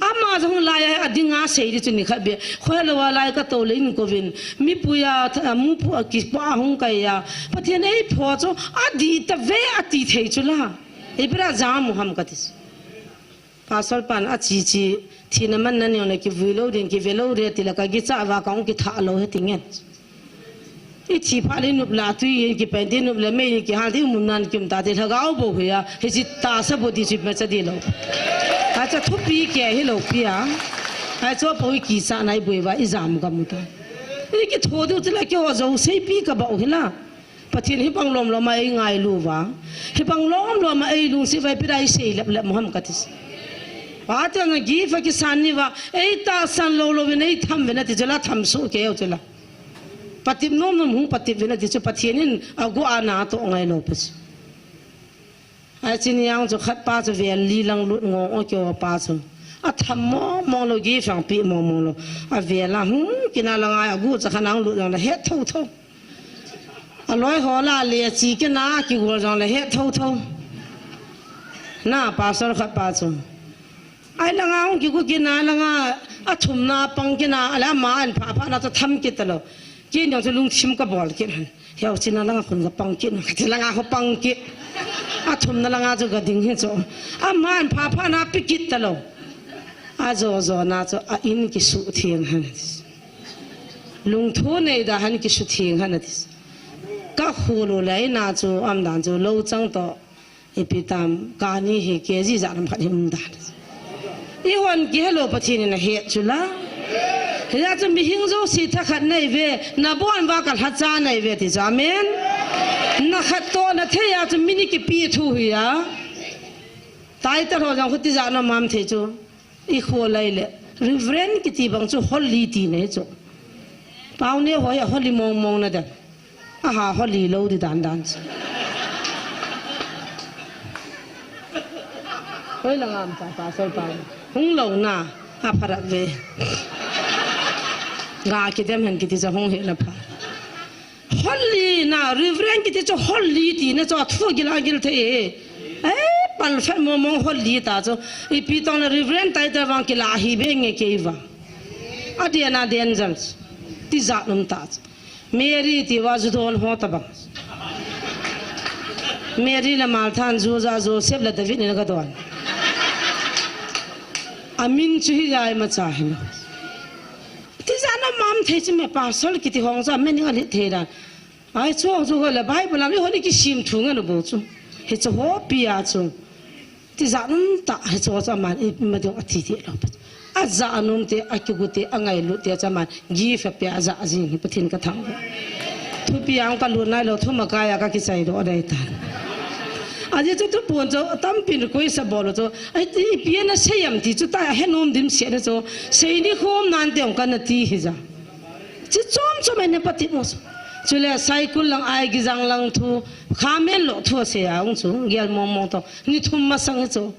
Ama jong lai a ding a sei di chu ni khat be. Khoi lou a lai ka to le in ko vin. Mi pu ya, tha-, mu pu a ki pa hung kai ya. Pathen ei pho chu, a di ta ve ati thei chu la. Ibra jam u ham kati chu. Pastor pan a chi chi, thina man na neo na kivui lou ding, kive lou ding, ti la ka gicha va ka ong kitha lou he ti ngen. I thi pha le nup la tui in kipen ti nup le mei in kihal ti mun nan kim ta ti lhagao bou hi a, hichi tahsa bou ti chi ma cha di lou. Acha thupi ke hi lou pi a. Acha po i kicha nai boi va i jam ka mu ta. I kitho diu ti la kiho jo sei pi ka bou hi la. Pathen hibang lom lom a eingailu va. Hibang lom lom a eilungset va ipi dai sei lep lep mo ham kati. Pathen a gift a kisan ni va. Eitahsan lou lou vin eitham vin ati chu la tham soh kei u chu la. Patep nom nom hung patep vin ati chu Pathen in agu ana toh ngai lou pa chu. Ahi chun yang chu khat pa chu vel li lang lut ngong o keo pa chu. A tham mong mong lou gift jong pe mong mong lou. A vel a hung kina langa agu cha khan ang lut jong le het tho tho. A loi ho la le chi kina kigol jong le het tho tho. Na pastor khat pa chu. Ahi langa hung kigu kina langa a thumna pang kina a le ama an pha pha na chu tham kit ta lou. Kin jong chu lungthim ka bol kit han. Hiau china langa khun ka pang kit, kati langa ho pang kit. A thumna langa chu ka ding hi chu. Aman pha pha na pi kit ta lou. A jo jo na chu a in kisutheng han ati. Lungthu nei da han kisutheng han ati. Ka khulu lai na chu am dan chu lou chang to. Ipi tam, kani hi K G ja lam khat hi um dan. I hon kihe lou Pathen in ahet chu la. Hia chu mihing jouse thakhat nei ve, na bon va ka lhacha nei ve ti chu. Amen. Na khat to na thei a chu mi ni kipi thu hi a. Title ho jong khuti ja na mam thei chu. I kho lai le. Reverend kiti bang chu holy ti nei chu. Pau ne hoi a holy mong mong na dan. Aha, holy lou di dan dan chu. Hoi la ngam ta pa sol pa. Hung lou na, a pharap ve. Ga kidem hen kiti cha hung he na pha. Holy na, Reverend kiti chu holy ti na chu a thu gil a gil thei e. Eh, pal fe mo mo holy ta chu. Ipi tong na Reverend title vang kila hi be nge kei va. A dia na danger. Ti ja num ta chu. Mary ti va ju don ho ta bang. Mary le Martha an ju ja Joseph le David ni na ka don. Amin chu hi jai ma cha hin. Ti ja na mam thei chi me pastor kiti hong cha me ni ali thei dan. Ai chu hong chu ho le Bible am i ho ni ki sim thu nga no bo chu. Hi chu ho pi a chu. Ti ja num ta hi chu chu aman i ma dong a ti ti lo. A ja num te, a kigu te, a ngailut te cha man. Gift a pe a ja jing hi Pathen ka thang. Thupi ang ka lut nai lou, thum a kai a ka kichai doh dai ta. Ajeh chu tupon chu, tampin request abol chu. Ai ti, ipi ana sei am ti chu ta, ahe nom dimset na chu. Sei ni khom nante ong kana ti hija. Chi chom chom ene pati mo chu. Chule Saikul lang Aigijang lang thu, Khamenlok thu asei a ong chu, gel mong mong to. Ni thum masang chu.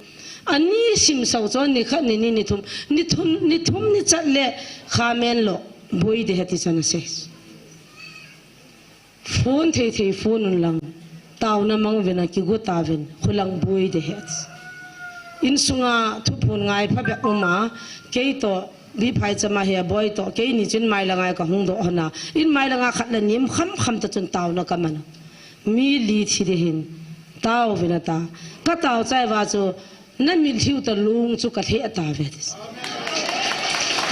Ani sim sau chu, ni khat ni ni ni thum. Ni thum, ni thum ni chat le Khamenlok boi de heti chu ana sei. Phone thei thei phone un lang. Taona mang uvin a kigo tauvin, khulang boi de het. Insunga thuphon ngai phabep uma, kei to, Biphai chama hi a boi to, keini chun mai langa kahung doh hona. In mai langa khat le ni um kham kham ta chun taona kaman. Mi li thi de hin. Tauvin ata. Katao chai va chu, Na mitlhiu to long chu kalheh tauve ati.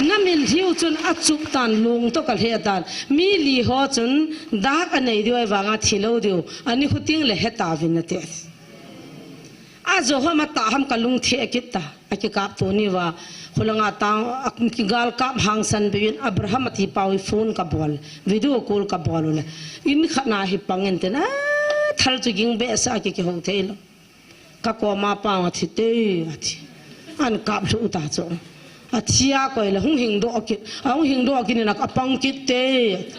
Na mitlhiu chun achup tan long to kalheh tan. Mi li ho chun dak anei diu ahivanga thilou diu. Ani khuting le hetauvin ati. Ajo ham atah ham kalung theh kit ta. Akikap tuni va. Khulanga tang, a, kigal kap hangsan beiyin Abraham ati pau hi phone kabol. Video call kabol ule. In khat na hi pangin ten. A, thal chu ging behseh a ki, kihou thei lou. Kakoma pang athi te, athi. An kap lhu ta chu. Athi a koi le hung hing doh kit. A hung hing doh kit ni na ka pang kit te.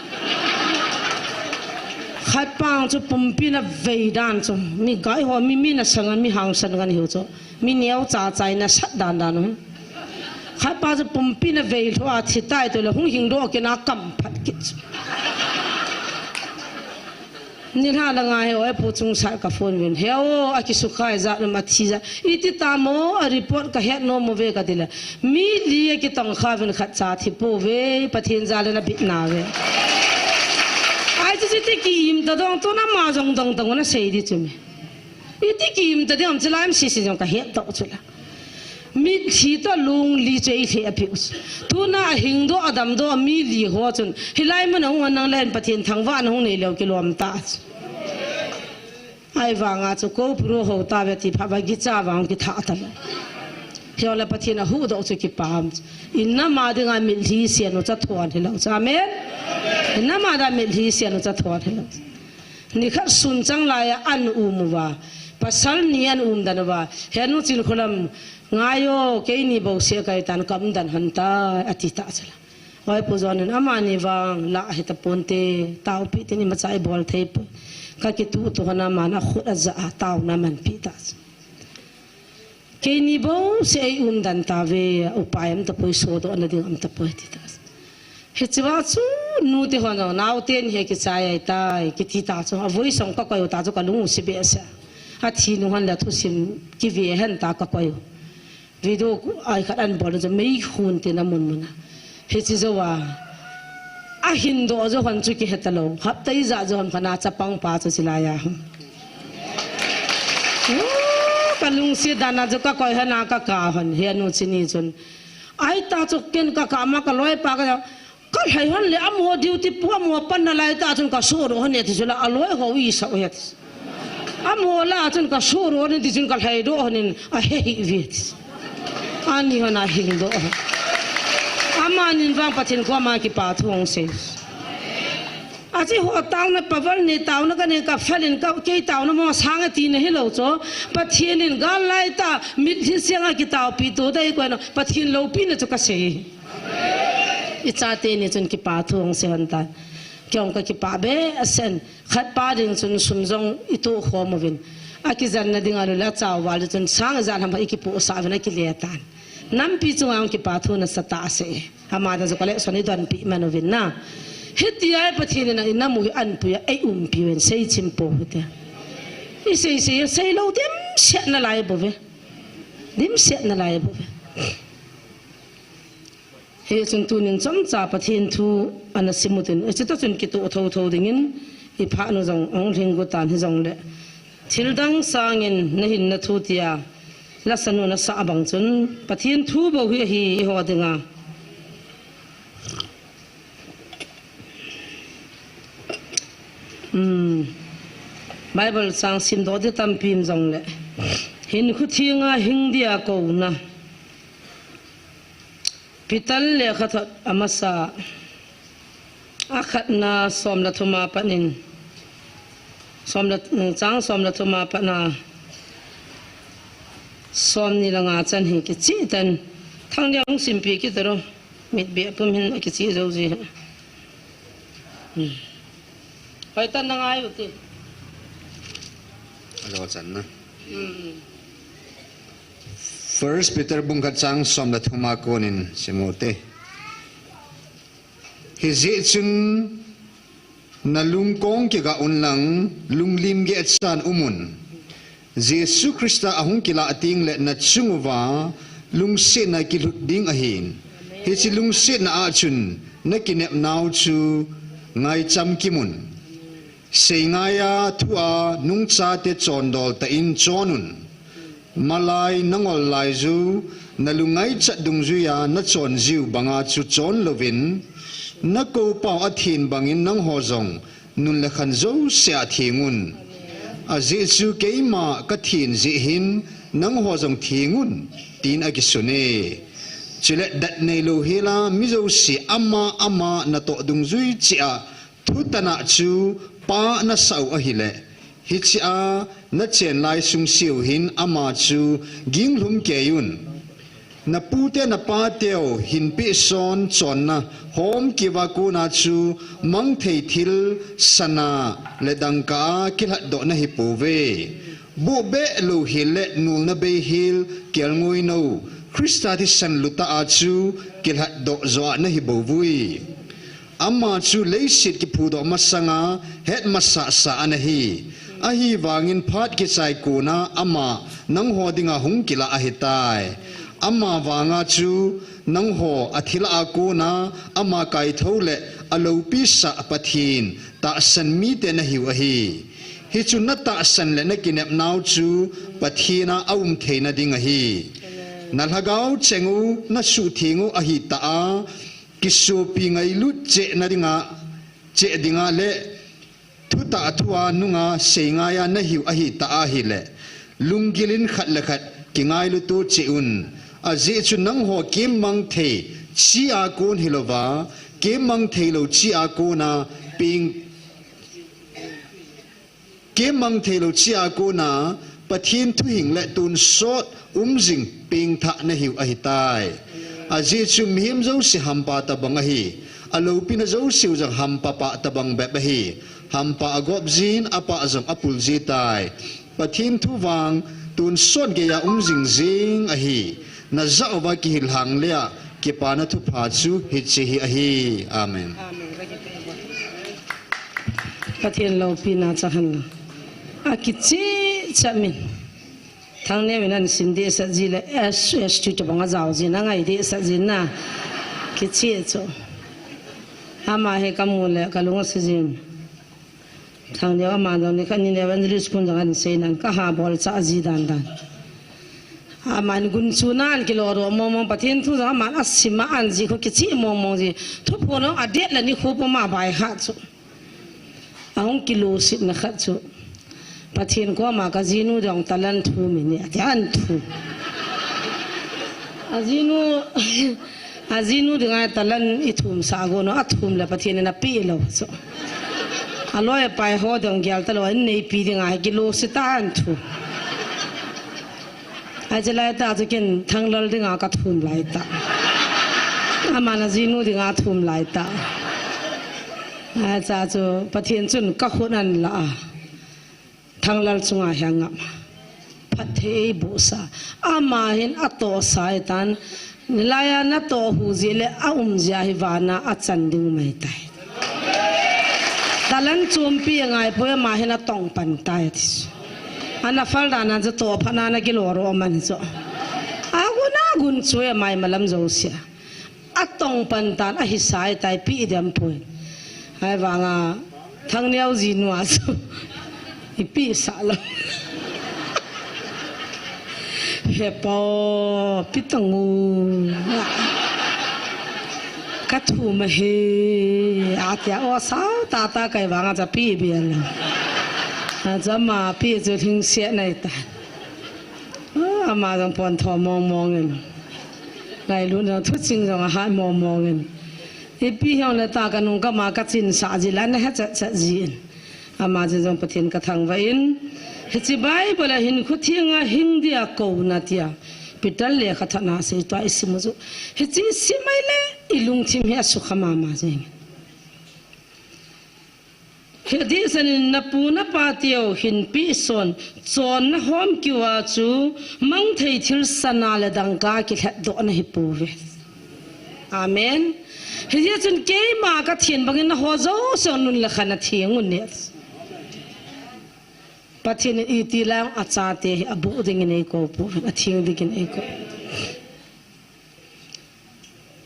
Khat pang chu pumpi na vei dan chu. Mi gai ho, mi, mi na sangan, mi hangsan kan hiu chu. Mi neo cha chai na sat dan dan u. Khat pa chu pumpi na vei lhu athi tai to le hung hing doh kit na kam phat kit chu. Nilhah langa hi, oi, pu Chungsat ka phone uvin. He o, akisukhai jat um, athi jat. Iti tamo, a report kahet nom uve kati le. Mi li akitong kha uvin khat cha thi pouve, Pathen jal in abit nauve. Ai, chu chu iti ki-im ta dong, tuna ama jong dong dong na sei di chu mi. Iti ki-im ta ding, chu lai am sisi jong kahet tau chu la. Mitlhi to long li chu eilheh apeh u chu. Tuna ahing doh, adam doh, mi li ho chun. Hilai mun a hung nang le Pathen thangvahna hung nei leu kilom ta chu. Ahivanga chu ko puro ho tauve ti phat va gicha vang kitha ta lou. Hijongle Pathen ahuhdoh chu kipah um chu. In nam a dinga mitlhi sian u chu athon hilou chu. Amen. In nam a dinga mitlhi sian u chu athon hilou chu. Nikhat sun chang lai a an um uva. Pasal ni an um dan uva. Henu Chinkholam, ngai o, keini bou seh kai tan ka um dan hon tai, ati ta chu la. Oi, Pu John in amani vang la hita ponte, taopi tin imacha ibol thei poi. Ka kituh tu hon aman akhut aja a taona manpi ta chu. Keini bou seh ei um dan tauve, upai um tapoi, sodoh na ding um tapoi, ti ta. Hiche va chu nute hon jong, naote ni hi kichai ahitai, kiti ta chu, avui song kakoi u ta chu kalung u si behseh. Athi nung hon le thusim kive hen ta kakoi u. Video ai khat an bol chu meikhun tin amun mun a. Hiche jou a, ahin doh jou hon chu kihe talou. Hapta ijat jou hon khat na chapang pa chu chilai a hung. Ooh, kalungset dan a chu kakoi hon a kaka hon. Henu chini chun. Ai ta chu ken kaka ma kaloi pa ka, kalhai hon le amaho duty pu amaho pan nalai ta chun kasodoh hon e ti chu la aloi ho isah u het. Amaho la chun kasodoh hon in ti chun kalhai doh hon in ahe hih uve ti. Ani hon ahing doh hon. Amanin vang Pathen koma kipa thu hung sei. Achi ho taona paval ni taona kanei ka phalin ka kei taona mo sang ati na hilou chu. Pathen in gal lai ta mitlhi sianga kitaopi to dai ko na Pathen loupina chu kasei. Ichate ni chun kipa thu hung sei hon tan. Kei jong kakipah behseh in. Khat pa ding chun sum jong itoh khom uvin. Akijen na ding a lou le achao val chun sang ijat ham ikipohsah uvin akile tan. Nampi chunga jong kipa thu nasatah asei. Ama ding chu collection idonpi man uvin na. Hitia Pathen in a inam u hi anpui a eiumpi uvin seichim pou hite. Isei sei, seilou dimset nalai bouve. Dimset nalai bouve. Hichun tunin chomcha Pathen thu ana sim utin, hiche toh chun kitoh thotho dingin, iphah nu jong ahung lhing got tan hijongle. Thil dang sangin nahin na thu tia, lasa nu nasah bang chun, Pathen thu bou hi ahi eiho dinga. Hmm. Bible chang simdoh di tampi um jongle. Hinkho thenga hing dia kouna. Peter lekhathot amasa, akhatna som le thum a pat in, som le, chang som le thum a pat na, Som ni le nga chan hi kicheh tan. Thangneo hung simpi kit taro. Mit beh pum hin akicheh jou ji. Hmm. Hoi tan na ngai u te. Alo chan na. Hmm. First Peter bung khat chang som le thum a konin sim u te. Hijeh chun na lungkong kiga un lang, lunglim geh chan um un. Jesu Christa ahung kilah teng le na chung uva lungsetna kilut ding ahin. Hiche lungsetna a chun na kinepnau chu ngaicham kimun. Seingaia thu a nungchate chondol tah in chon un. Malai na ngol lai ju, na lungngaichat dungjuia na chon jiu banga chu chon louvin, na koupau a thin bangin nangho jong nun le khan jouse a theng un. Ajeh chu keima ka thin jeh hin nangho jong theng un, tin akisun e. Chule dat neilou hela mi jouse ama ama natoh dungjui cheh a thutan a chu pa nasah u ahile, hiche a na chenlai sungse u hin ama chu ginglhum kei un. Na pute na pateu hinpeh son chonna homkeuva kona chu mangthei thil sana le dangka a kilhatdoh nahi pouve. Buhbeh louhel le nulna beihel kelngoi nou Christa thisan lutah a chu kilhatdoh joh a nahi bouvui. Ama chu leiset kiphudoh masanga het masasa ana hi. Ahivangin phat kichai kona ama nangho dinga hung kilah ahitai. Ama vanga chu nangho athil a kona ama kaithou le aloupisa Pathen tahsan mite nahiu ahi. Hichu na tahsan le na kinepnau chu Pathen a aum theina ding ahi. Na lhagao cheng u, na suhtheng u ahitah a, kisopi ngailut chehna dinga, cheh dinga le thutah thua nunga seingaia nahiu ahitah ahile, lunggil in khat le khat kingailut u cheh un. Ajeh chu nangho kemmang thei chi a kon hilouva, kemmang theilou chi a kona peng Kemmang theilou chi a kona Pathen thuhing le tonsot umjing pengthah nahiu ahitai. Ajeh chu mihem jouse hampa tobang ahi. Aloupina jouseu jong hampa pa tobang bep ahi. Hampa agop jin, apa jong apul jitai. Pathen thu vang tonsot geiya umjing jeng ahi. Na jah uva kihil hang lea kipana thupha chu hiche hi ahi. Amen. Amen. Pathen loupina chang hen lang. Akicheh cheh min. Thangneo in ahin sim dehset ji le S S T tobang ajao jin, angai dehset jin na. Kicheh chu. Ama hi kamu le kalung ase jin. Thangneo ama jong nikhat ni evangelist pun jong ahin seinan kaha bolcha ji dan dan. Aman gunchuna ahin kilou doh mong mong, Pathen thu jong aman asim a ahin ji khu kicheh mong mong ji. Thuphon jong adet le nikho puma bai kha chu. Ahung kilungsetna khat chu. Pathen koma kajinu jong talent thum in ati ahin thum. Ajinu, ajinu dinga talent ithum sah gon u, athum le Pathen in apeh lou chu. Aloi apai ho jong gel talou, in neipi dinga hi kilungset tah in thum. Ahi, chulai tah chu ken Thanglal dinga kathum lai tah. Aman ajinu dinga thum lai tah. Ahi, chua chu Pathen chun kakhut ahin la a. Thanglal chunga hi angam a. Phatthei eiboh sah. Ama hin atohsa ahitan. Hilai a natoh hu jeh le aum jeh a hi vana achan ding um ahitai. Talent chompi angai poi, ama hin atong pan tai ati chu. Ana phal dan a chu toh phat na ana kilou doh man chu. Agun agun chu ama imalam jousea. Atong pan tan ahi sai tai, peh dem poi. Ahivanga Thangneo jinu a chu. Ipeh sah lou. Hepa, peh tang o. Kathum ahi, atia o sao tah tah kai vanga chu apeh beh lou. Achu ama peh chu lhingset ahitai. Ah, ama jong pon tho mong mong in. Ngailut jong thuching jong ahat mong mong in. Ipi hijongle tah kanung kama kachinsah ji le ana he chat chat ji in. Ama jin jong Pathen kathangvah in. Hiche Bible a hinkho thenga hing dia kouna tia Peter lekhathot na asei tua isim u chu. Hiche isim a ile ilungthim hi asukha mama jeng. Hiti chun napu napa teu hinpi son, chonna hom kiu a chu mangthei thil sana le dangka kilhetdoh nahi pouve. Amen. Hijeh chun keima kathin bangin naho jouse nun le khan atheng un ne. Pathen in iti lang achate hi abuh dingin eikou pouve, atheng dingin eikou.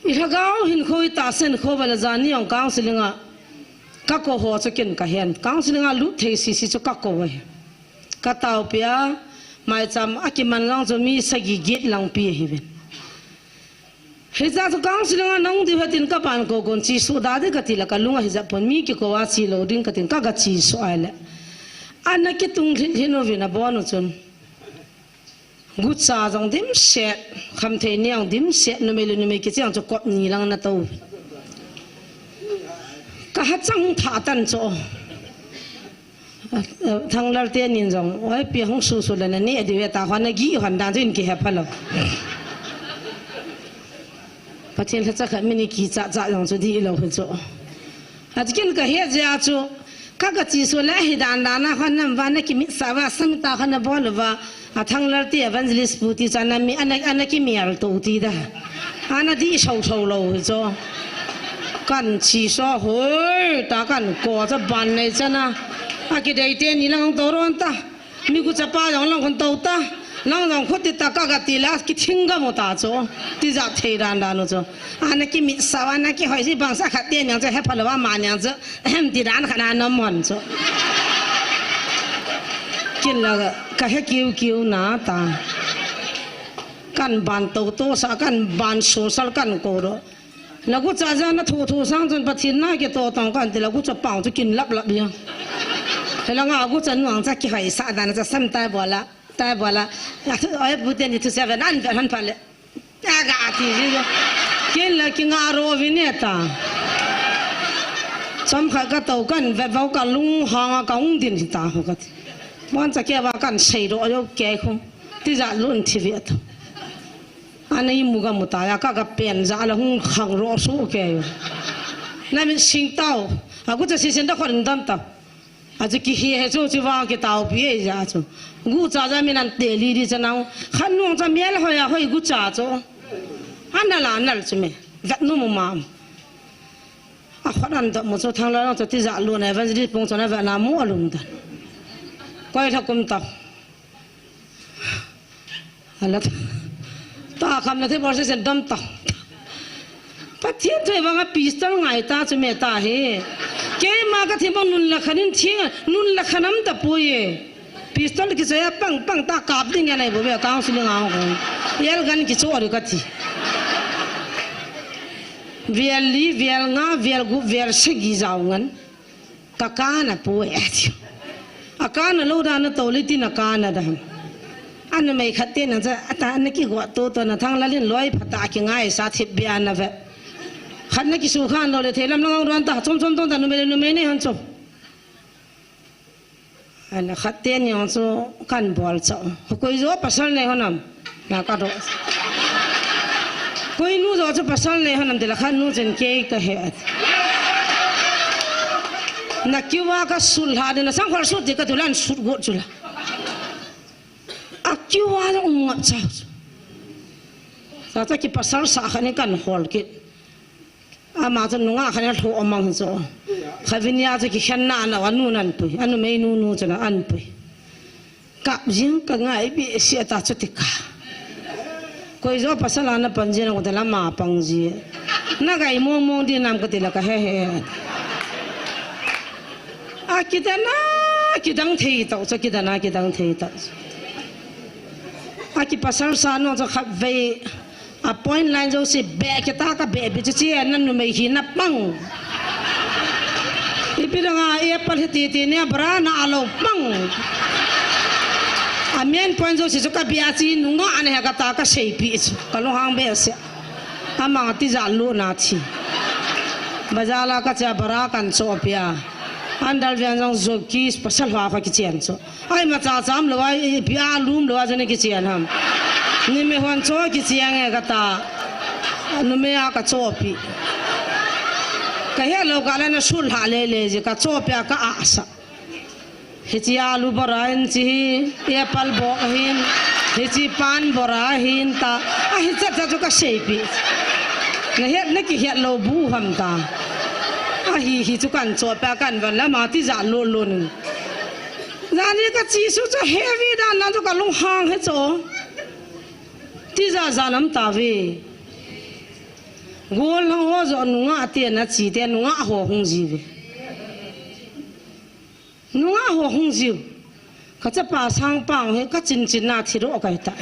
Ilhagao hinkho itahsa in khovah le jani jong counseling a kakou ho chu ken kahen. Counseling a lut thei sese chu kakou ahi. Kataopi a, maicham a kiman jong chu mi sagi get langpi ahiuvin. Hijeh chun counseling a nahung diu hetin kapan kou kon chesuh da ding kati le kalung ahi jeh pon mi kikou a chelou ding katin kaga chesuh ahile. Ana kitung lhin lhin uvin abon u chun. Gucha jong dimset, khamthei ni jong dimset, numei le numei kicheng chu kop ni lang natou. Kahachang tha tan chu. Thanglal teni jong, oi pi hung susu le nane diu ve ta, hon nagih hon dan chu in kihe phalou. Pathen lhacha khat min kicha cha jong chu dihlou hi chu. Achukin kahet jeh a chu, kaga chesuh le hidan dan a hon nam va nakimit sa va samita hon nabol uva, a Thanglal te evangelist pu ti chu ana mi, ana, ana kimel tou ti da. Ana dih sou sou lou hi chu. Kan chesuh hoi, ta kan kou cha ban nei chana. Akidei teni lang tou ron ta. Mi gucha pa jong lang kon tou ta. Lang jong khut ti ta kaga ti la, kithing gam u ta chu. Tijat thei dan dan u chu. Ana kimit sa, ana kihoi si bangsa khat teni jong chu, he phalou va man jong chu. Ahem ti dan khat na nom hon chu. Ken la kahe kiu kiu na ta. Kan ban tou tou sa, kan ban sunsal kan kou ro. Lagucha jana thu thu sang chun Pathen na kito tong kan ti lagucha pang chu kin lap lap ya. Helanga gucha nuang cha kihoi sa dan cha sam tai bola, tai bola. Oi bu teni thusei ve nan ve han pha le. Aga ati ji jo. Ken la kinga ro vi ne ta. Chomkhat katou kan ve vau kalung hanga kahung din hi ta ho kati. Mon cha keva kan sei ro jo ke khu. Tijat lun thi ve ta. Ana imu ga mu ta ya, kaga pen ja la hung khang ro su ke. Namit sing tao. Agucha sisen da khon dam ta. Achu kihe he chu chu vang kitaopi e ja chu. Gucha ja min ante li di cha nang. Khan nung cha mial hoi a hoi gucha chu. Ana la nal chu me. Vet nu mu mam. Akhon an dot mu chu Thanglal chu tijat lun evangelist pung chu na vet na mu alung dan. Koi tha kum ta. Ala ta. Ta kham na the bol se sen dam ta. Pathen thu vanga pistol ngai ta chu me ta he. Keima kathi bang nun la khan in thing, nun la khan am ta poi e. Pistol kichoi a pang pang ta kap ding ya nai bo be counseling a ko. Yel gan kicho ri kathi. Vial li, vial nga, vial gup, vial sagi jao ngan. Ka kana poi ati. A kana lou dan na tole tin a kana dan. Ana mei khat te na cha ata na kigo to to na Thanglal in loi phat a kingai sa thip bia na ve. Khat na kisu khan lou le thei lam lang ron ta chom chom tong ta numei numei nei hon chom. Ana khat teni jong chu kan bol chau. Koi jo pasal nei hon am. Na ka do. Koi nu jo chu pasal nei hon am ti la khat nu chen kei kahe. Na kiu a ka sul ha de na sang khol sut de ka tu lan sut got chu la. A kiu a jong um ngap chau. Sa cha kipasal sa khat ni kan hol kit. Ama chu nungah khat a lhoh mang chu. Khavinia chu kikhen na na anu nan pui. Anu mei nu nu chu na an pui. Kap jing ka ngai bi si ata chu tika. Koi jo pasal ana pan jing ko ta lama pang ji. Na gai mong mong di nam ka ti la ka he he. A kidana kidang thei tau chu kidana kidang thei tau. A kipasal sa no chu khat vei. A point line jo si be kita ka be bi chi chi na numei hi na pang. Ipi langa e pal hi ti ti ne bra na alo pang. A main point jo si chu ka bia chi nunga ane ha ka ta ka sei pi chu. Ka lo hang be se. Ama tijat luna thi. Bazar la ka cha bra kan cho pia. Andal ven jong jo ki pasal hoa kha kichen chu. Ai ma cha cham lo ai pi a lum lo a jong kichen ham. Ni me hon cho kichen e kata. Nu me a ka chopi. Ka he lo ka la na sul ha le le ji ka chopi a ka a sa. Hichi alu bora hin chi hi, apple bok hin, hichi pan bora hin ta, a hi chat chat chu ka seipi. Na het na ki het lo bu ham ta. A hi hi chu kan cho pa kan van la ma ti ja lo lo ni. Jani ka chi su chu heavy dan nan chu ka lung hang he cho. Ti ja ja nam ta ve. Gol hang ho jo nunga te na chi te nunga ho hung ji ve. Nunga ho hung jiu. Ka chapa sang pang he ka chin chin na thi ro kai ta.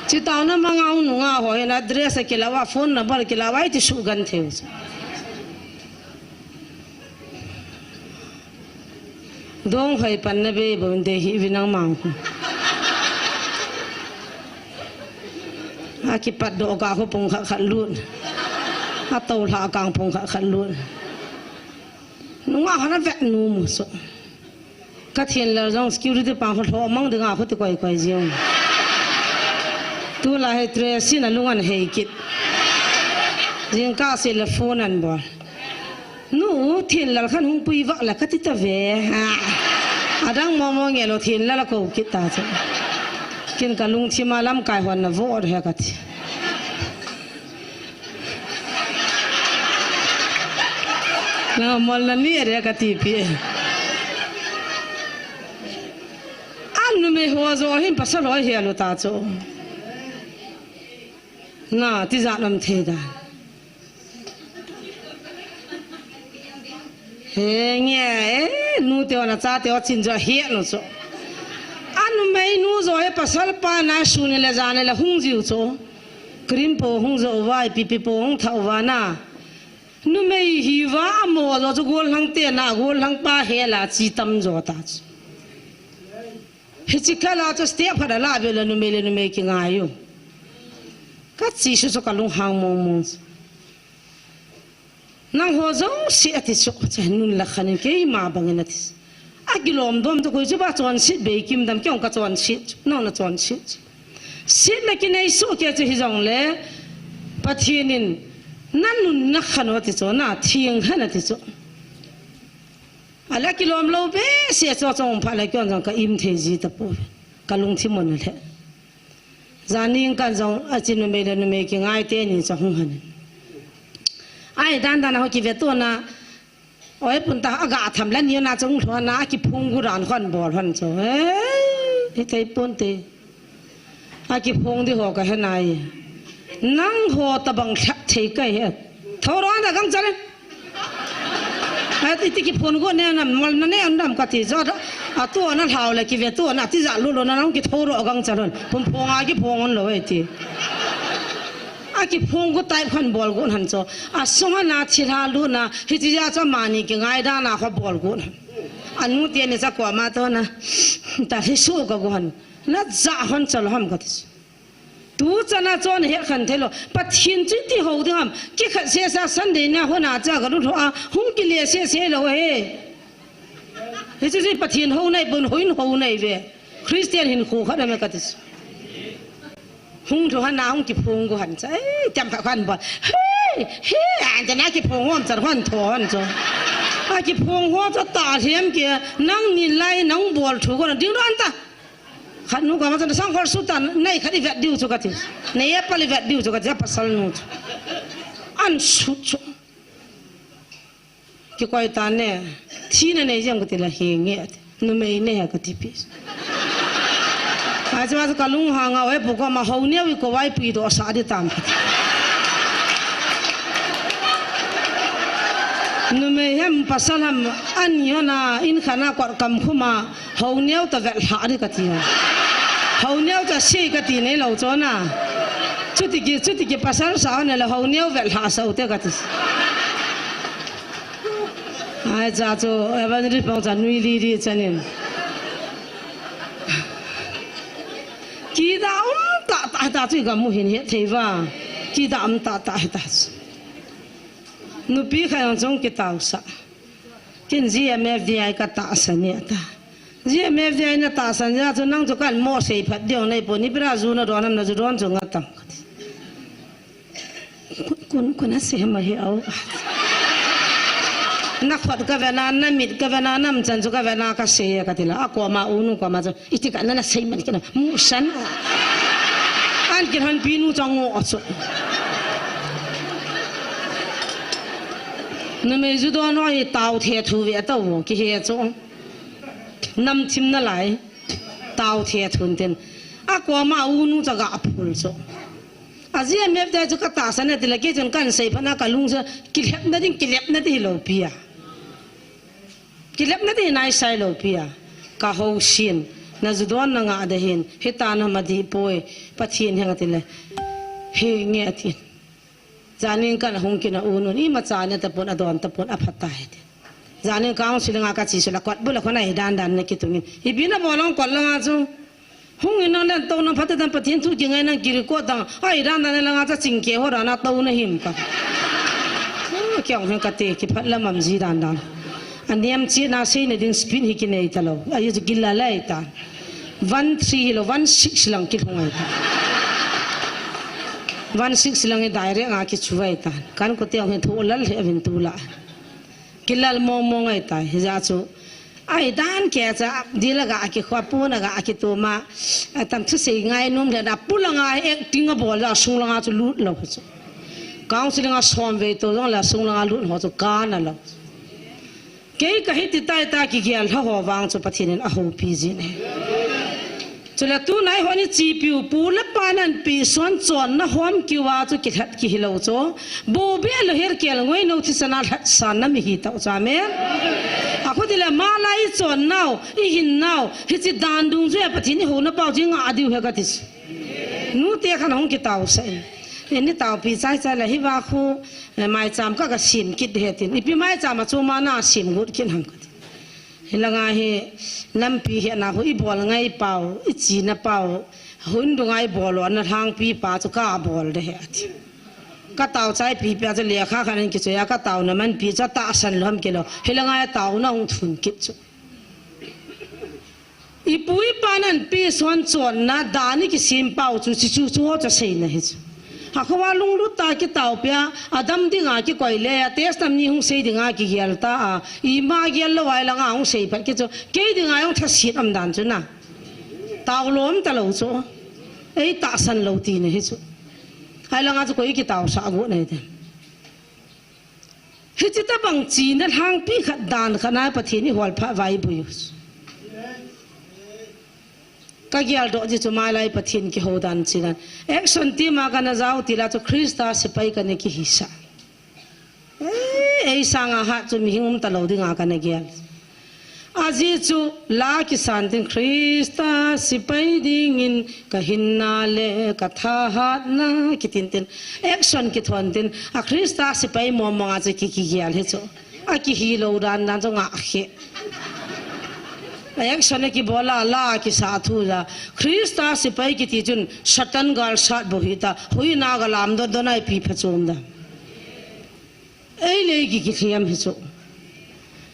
Chi tau na manga hung nunga ho he na dress a kila wa phone number kila wa ti su gan theu. Dong hoi pan na be bo de hi vi nang mang. A ki pat do ka ho pung kha kha lut. A to hla kang pung kha kha lut. Nunga hana vet nu mu so. Ka thin lal jong security pang ho hlo mang dinga ho ti koi koi jiu. Tu la he Tracy na lungan hei kit. Jing ka se le phone an bol. Nu thin lal khan hung pui vak la ka ti ta ve. Ha. Adang mo mo nge lo thin lal ko kit ta chu. Kin ka lung thima lam kai hon na vo he ka ti. Na mol na ni re ka ti pi. An nu me ho jo hin pasal ho he lo ta cho. Na ti ja nam the da. He nge e nu te na cha te chin jo he no cho. An nu me nu jo he pasal pa na su ni le ja ni le hung jiu cho. Krim po hung jo wa, pipi po hung thau wa na. Numei hi va mo jo chu gol hang te na, gol hang pa he la chi tam jo ta chu. Hi chi kala chu step khat a la be le numei le numei ki ngai u. Ka chi su chu ka lung hang mong mong. Nang ho jo si ati chu, cha nun la khan in keima bang in ati. A kilom dom to koi chu ba chon sit be kim dam kyong ka chon sit. Nang na chon sit. Sit na ki nei su ke chu hi jong le. Pathian in nan nun na khan ati chu na thing han ati chu. Ala kilom lo be se cho chong pha la kyong jong ka im thei ji ta pu. Ka lung thi mon le. Janing kan jong a chin numei le numei ki ngai te ni cha hung han. Ai dan dan ho ki ve to na. Oi pun ta aga tham la ni na chung thua na ki phung gu ran hon bol hon cho. Eh, hi thei pun te. A ki phung di ho ka he nai. Nang ho ta bang thak thei kai he. Thoro na gang chale. Ati ti ki phun gu ne nam mol na ne an dam ka ti jo da. A tu na hlau le ki ve tu na ti ja lu lu na nang ki thoro gang chalon. Pum phung a ki phung on lo e ti. A ki phung gu tai khan bol gu han cho. A sung a na thi hla lu na hi ti ja cho mani ki ngai da na kho bol gu han. Anu ti ni cha ko ma to na. Ta hi su ka gu han. Na ja hon chal ham ka ti. Tu chana chon he khan thelo. Pathin chu ti ho ding ham. Ki khat se sa Sunday na ho na cha ka lu tho a. Hung ki le se se lo he. Hi chu si Pathin ho nai bun hoin ho nai ve. Christian hin khu khat a me ka ti. Hung tho han na hung ki phung gu han cha. Ei, tiam kha khan ba. Hey, hey, an cha na ki phung hom cha hon tho han cho. A ki phung ho cha ta hiam ki nang ni lai nang bol thu ko na ding ran ta. Khat nu ka ma cha sang khol su ta nai khat i vet diu chu ka ti. Nei e pa li vet diu chu ka ti pasal nu chu. An su chu. Ki koi ta ne. Thi na nei jeng ka ti la he nge. Numei ne he ka ti pi. Ai cha ma ka lung hang a oi pu ko ma ho neu i ko wai pi do sa di tam. Numei hem pasal ham an yo na in khana kor kam khuma. Ho neu ta vel hla di ka ti. Ho neu ta si ka ti nei lo cho na. Chuti ki, chuti ki pasal sa ne la ho neu vel hla sa u te ka ti. Ai cha chu evangelist pang cha nui li di chanin. Ki da um ta ta ta chu ga mu hin he thei va. Ki da um ta ta he ta. Nupi kha yang chung ki tau sa. Ken G M F D I ka tahsan e ati. G M F D I na tahsan jeh chu nang chu kan mo sei phat ding nei pon, ipi dia ju na don ham, na ju don chu nga tam. Kun, kun, kun a sei ma hi au. Na khut ka ve na, na mit ka ve na, na umchan chu ka ve na ka sei e ka ti la. A koma unu koma chu, iti ka na na sei man kina, mu san. An kin han pi nu chang ngo chu. Numei ju don ho hi tao the thu ve tao ki he chu. Nam thim na lai. Tao the thun tin. A koma unu cha ga phul chu. A G M F D I chu ka tahsan e ti la, kei chun kan sei phat na ka lung sa, kilhepna ding, kilhepna ding hi lo pi a. Kilhepna ding nai sai lo pi a. Ka ho sin. Na ju don na nga da hin. Hi ta na ma di poi. Pathen heng a ti le. Hi nge a ti. Janin kan hung kin a unun. I ma cha ne ta pon, a don ta pon, a phat ta he ti. Janin counseling a ka chi su la kot bu la khona hi dan dan na ki tungin. Ipi na bol ong kot la nga chu. Hung in nang len to nang phat ta dan Pathen thu ki ngai nang ki record dang. Ai dan dan la nga cha ching ke ho dan a to na him ka. Ki ong hen ka te ki phat la mam ji dan dan. A niam chi na sei na ding spin hi ki nei ta lo. Ai ju ki la lai ta. One three lo, one six lang ki hung ai ta. One six lang i direct a ki chu ai ta. Kan ko te ong hen thu lal he vin tu la. Kilal mong mong ai tai, hija chu. Ai dan ke cha, di la ga ki khwa pu na ga ki tu ma, a tam thu sei ngai num le na pu la nga acting a bol la sung la nga chu lut lo chu. Counseling a som ve to jong la sung la nga lut ho chu ka na lo. Kei ka hiti tai ta ki gial ha ho vang chu Pathen in a ho pi ji ne. Chule tunai hon i chipiu pu le pa nan pi suan chon na hom kiwa chu kilhat ki hilo chu. Bo be lo her kel ngoi no thi sana lhat san na mi hi tau cha men. A khu ti le ma lai chon nau, i hin nau, hi chi dan dung ju e Pathen i ho na pau chi nga a diu he ka ti. Nu te khan hong ki tau sa e. E ni tau pi chai chai la hi wa khu, e, mai cham ka ka sim kit he tin. I pi mai cham a chu ma na sim gut kin ham ka ti. Hi la nga hi, nampi hi na khu i bol ngai pau, i chi na pau, hun du ngai bol lo, na hang pi pa chu ka bol de he ati. Ka tau chai pi pi a chu le kha khan ki chu ya ka tau na man pi chu ta san lo ham ki lo. Hi la nga ya tau na hung thun kit chu. I pu i pa nan pi suan chon na dan i ki sim pau chu chi chu chu ho cha sei na hi chu. Ha khu wa lunglut ta ki tau pia, a dam ding a ki koi le, a test tam ni hung sei ding a ki gial ta a, i ma gial lo ai la nga hung sei pat ki chu, kei ding a hung tha sit am dan chu na. Tau lom ta lo chu. Ei ta san lo ti na hi chu. Ai la nga chu koi ki tau sa gu na hi te. Hi chi ta bang chi na hang pi khat dan khat na Pathen i hol pha vai bu. Ka gial do ji chu mai lai Pathen ki ho dan chi dan. Action team a ka na jau ti la chu Krista sipai ka ne ki hi sa. Ei, ei sang a ha chu mi hing um ta lo ding a ka na gial. A ji chu la ki san tin Krista sipai ding in ka hin na le ka tha hat na ki tin tin. Action ki thon tin a Krista sipai mo mo nga chu ki ki gial hi chu. A ki hi lo dan dan chu nga khe. Action a ki bol a la ki sa thu la. Krista sipai ki ti chun Satan gal sat bo hi ta. Hui na ga lam don don ai pi pha chom da. Ei le ki ki thiam hi chu.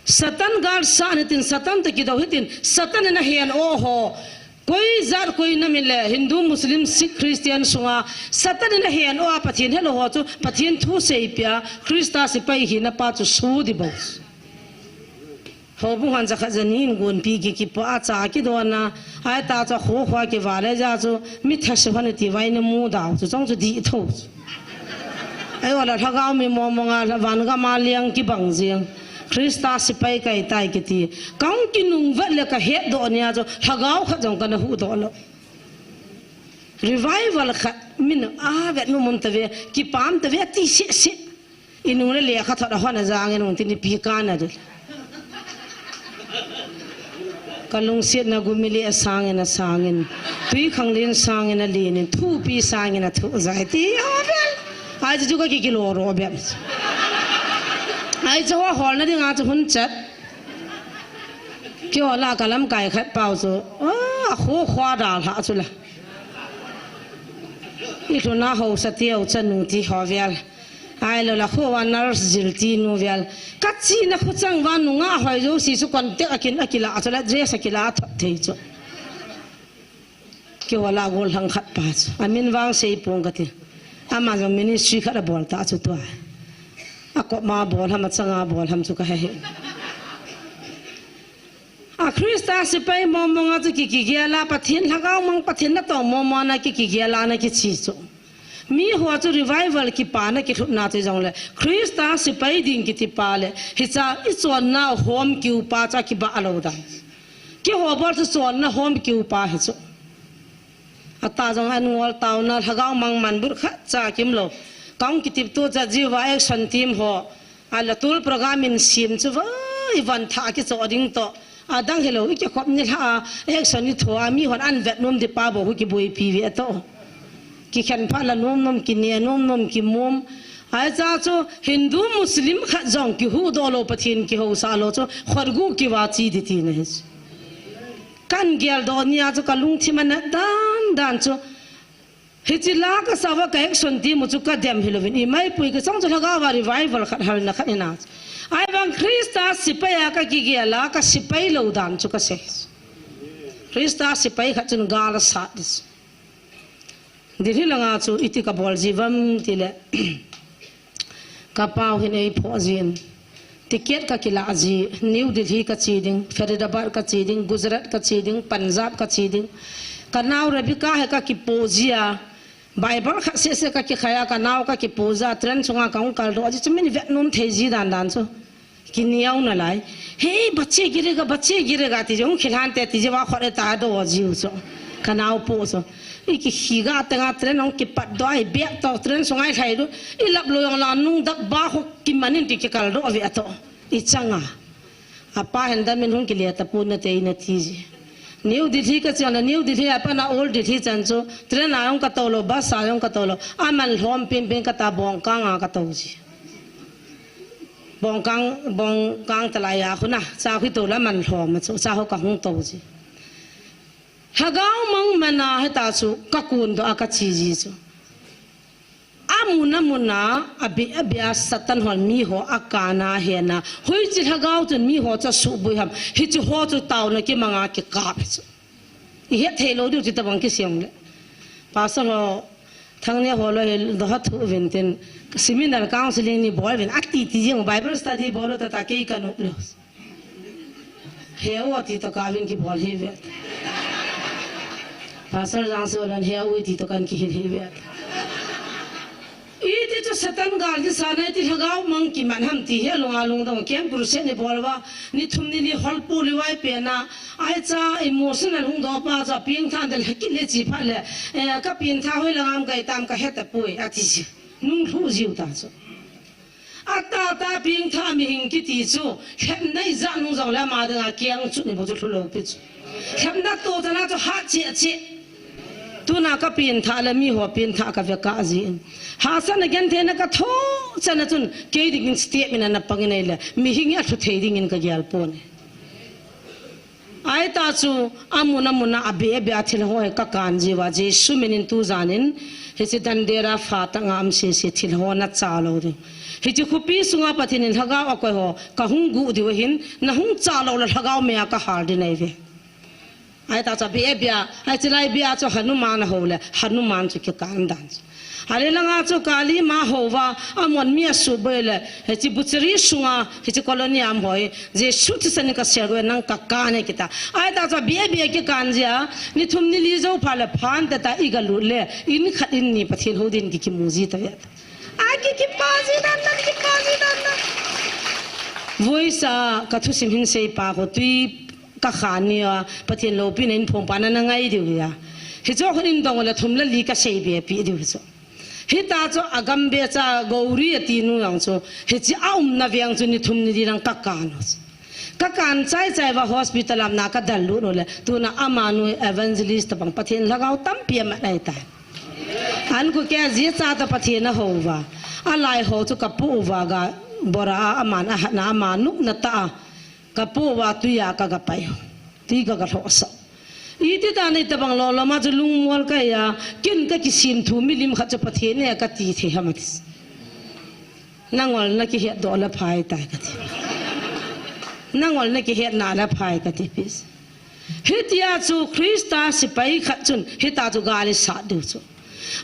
Satan gal sa ni tin Satan ta ki do hi tin Satan na hian o ho. Koi zat koi nam in le Hindu, Muslim, Sikh, Christian sunga Satan in a hen o a Pathen helo ho chu Pathen thu seipia Krista sipai hina pa chu su di bo. Houbung han jakhat jani in gonpi ki kipa a cha kidona, ai ta cha kho khwa kivale ja chu mi thase hon ti vai na mu dau chu chong chu di tho. Ai wala lhagao mi mo mo nga van ga ma liang kibang jing. Krista sipai kai tai kiti. Kang kinung vet le ka het doh nia chu lhagao khat jong kana hu doh lo. Revival khat min a vet nu mun ta ve, kipam ta ve ti se se. Inung le lekha thot a hon a jang inung tin ipi kana dil. Ka lungsiatna gumile a sangin a sangin. Tui khanglen sangin a lenin. Thupi sangin a thu jai ti. Avel. Ai chu ka kikilo ro bem. Ai chu ho holna dinga chu hun chat. Kio la ka lamkai khat pau chu. Ah, a khu khwa dal ha chu la. I thuna ho sa ti au chanu ti ho vial. Ahilou le, kho a nurse jilti nu vel. Ka china kho chang va nungah hoi jouse chu contact a kin a kila chu le dress a kila thot thei chu. Keiho lah a gollhang khat pa chu. Amin vang sei pong kati. Ama jong ministry khat abol ta chu tua. Akop ma bol ham, achanga bol ham chu kahe hih. A Christa sepai mong mong a chu ki, kigel a Pathen lhagao mang Pathen natong mong mong a ki, kigel a ana kiche chu. Miho chu revival kipana kilhutna chu jongle. Christa sepai ding kiti pa le. Hicha ichonna hom kiu pa chu akibah lou dan. Keiho bol chu chonna hom kiu pa hi chu. Ata jong an ngol taona lhagao mang man but khat cha kimlou. Kahung kitip tu cha jiu va action team ho. Ala tul program in sim chu va, i van tha kicho ding to. Adang hilou, i kikhop ni lha a, action i tho a, mihon an vet nom di pa bou hu kiboipi ve to. Kikhen pha la nom nom, kine nom nom, kimom. Ahi cha chu Hindu Muslim khat jong kihuhdoh lou, Pathen kihousah lou chu, khotgu kiva chi di tina hi chu. Kan geldoh nia chu kalungthim ana dan dan chu. Hiche la kasah uva ka action team u chu kadem hilouvin, imaipui kasang chu lhagao va revival khat halna khat ina chu. Ahivang Christa sepai a kakigel a, ka sepai lou dan chu kasei. Christa sepai khat chun gal asat di chu. Delhi langa chu iti kabol ji uvam tile. Ka pau hin eiphoh jin. Ticket kakilah ji, New Delhi kache ding, Faridabad kache ding, Gujarat kache ding, Punjab kache ding. Ka nao Rebecca hi kakipoh ji a, Bible khat seh seh kakikhai a, ka nao kakipoh ji a, train sunga kahung kaldoh ji chu min vet nom thei ji dan dan chu. Kineo nalai. Hey, बच्चे गिरेगा, बच्चे गिरेगा, ti jong khilhan te, ti jong va khot e ta do jiu chu. Ka nao poh chu. I kikhi ga teng a train hung kipatdoh a, i bag toh train sunga i lhai du. I lap lou jong la nung dak ba ho kiman in ti kikaldoh ve a toh. I chang a. Apa hin dam in hung kile tapon nate nati ji. New Delhi kache a, New Delhi a pat na Old Delhi chan chu. Train a jong katou lou, bus a jong katou lou. Aman lhom pin pin kata bongkang a katou ji. Bongkang, bongkang talai a khu na, cha khu tou la man lhom a chu, cha ho kahung tou ji. Lhagao mang man a hita chu, kakun doh a kache ji chu. Amun amun a, abeh abeh a Satan hon miho akana hena. Hoiche lhagao chun miho chu asuboi ham. Hiche ho chu taona kimang a kikap chu. I het thei lou diu chu tabang kisem le. Pastor ho, Thangnia ho lou hi doha thu uvin tin, seminar counseling ni bol uvin, ati ti jing Bible study bol u tata kei kanop lou. Heu ati toh kauvin kibol hi ve. Pastor Jangso lon heu iti toh kan kihil hi ve. Iti chu Satan gal kisana iti lhagao mang kiman ham ti hi alunga lungdong kem crusade ni bol uva, ni thum ni li hol pu li vai pena, ahi cha emotional hung doh pa cha pengtha del hakit le chi phat le, eh, ka pengtha hoi langam kai tam kahe tapoi, ati ji. Nung lhu jiu ta chu. Ata ta pengtha mihing kiti chu, lhepna ijat nung jong le ama dinga keng chu ni bou chu lhu lou pi chu. Lhepna toh chana chu hat cheh cheh. Tuna ka pengtha le miho pengtha kave kah jin. Hahsatna gentheina kathoh chana chun kei dingin step in ana pang in ahile, mihing hi alhu thei dingin kagel pon e. Ahi ta chu, amun amun a abeh abeh a thil ho hi kakan jiuva, Jesu min in tujan in, hiche Dandera phat a ngam sese thil ho nacha lou diu. Hiche khopi sunga Pathen in lhagao akoi ho, kahung guh diu ahin, nahung cha lou le lhagao mei a kahal ding ahi ve. Ahi ta chu abeh abeh a, ahi chilai beh a chu Hanuman ahou le, Hanuman chu kikan dan chu. Ahile langa chu Kali ma houva, amon mi asuboi le, hiche butchery sunga, hiche colony a um ho hi, Jesu thisan in kasel go nang kakan e kita. Ahi ta chu abeh abeh a kikan jia, ni thum ni li jou phat le phan tata i galut le, in khat in ni Pathen hou din ki kimu ji ta ve. A ki kipa ji dan dan, kipa ji dan dan. Voice a kathusim hin sei pa ko tui kakhan ni a, Pathen loupina in phong pa na na ngai diu hia. Hicho khun in dong le thum le li kasei be pi diu hicho. Hita chu agam be cha Gauri ati nu jong chu, hiche aumna veng chu ni thum ni li lang kakan u chu. Kakan chai chai uva hospital a um na kadal lut u le, tuna amanu evangelist tabang Pathen lhagao tampi amat ahi tai. An ku ke ji cha ta Pathen ahou uva. Alai ho chu kapu uva ga bora a aman ahatna ama nupna tah a. Kapu uva tui a kaga pai. Tui kaga lhoh sah. Iti ta nei tabang loloma chu lungmol kahi a, ken kakisem thu milim khat chu Pathen e kati thei ham ati. Nangol na kihetdoh le phai tai kati. Nangol na kihetna le phai kati pis. Hitia chu Christa sepai khat chun hita chu gal isat diu chu.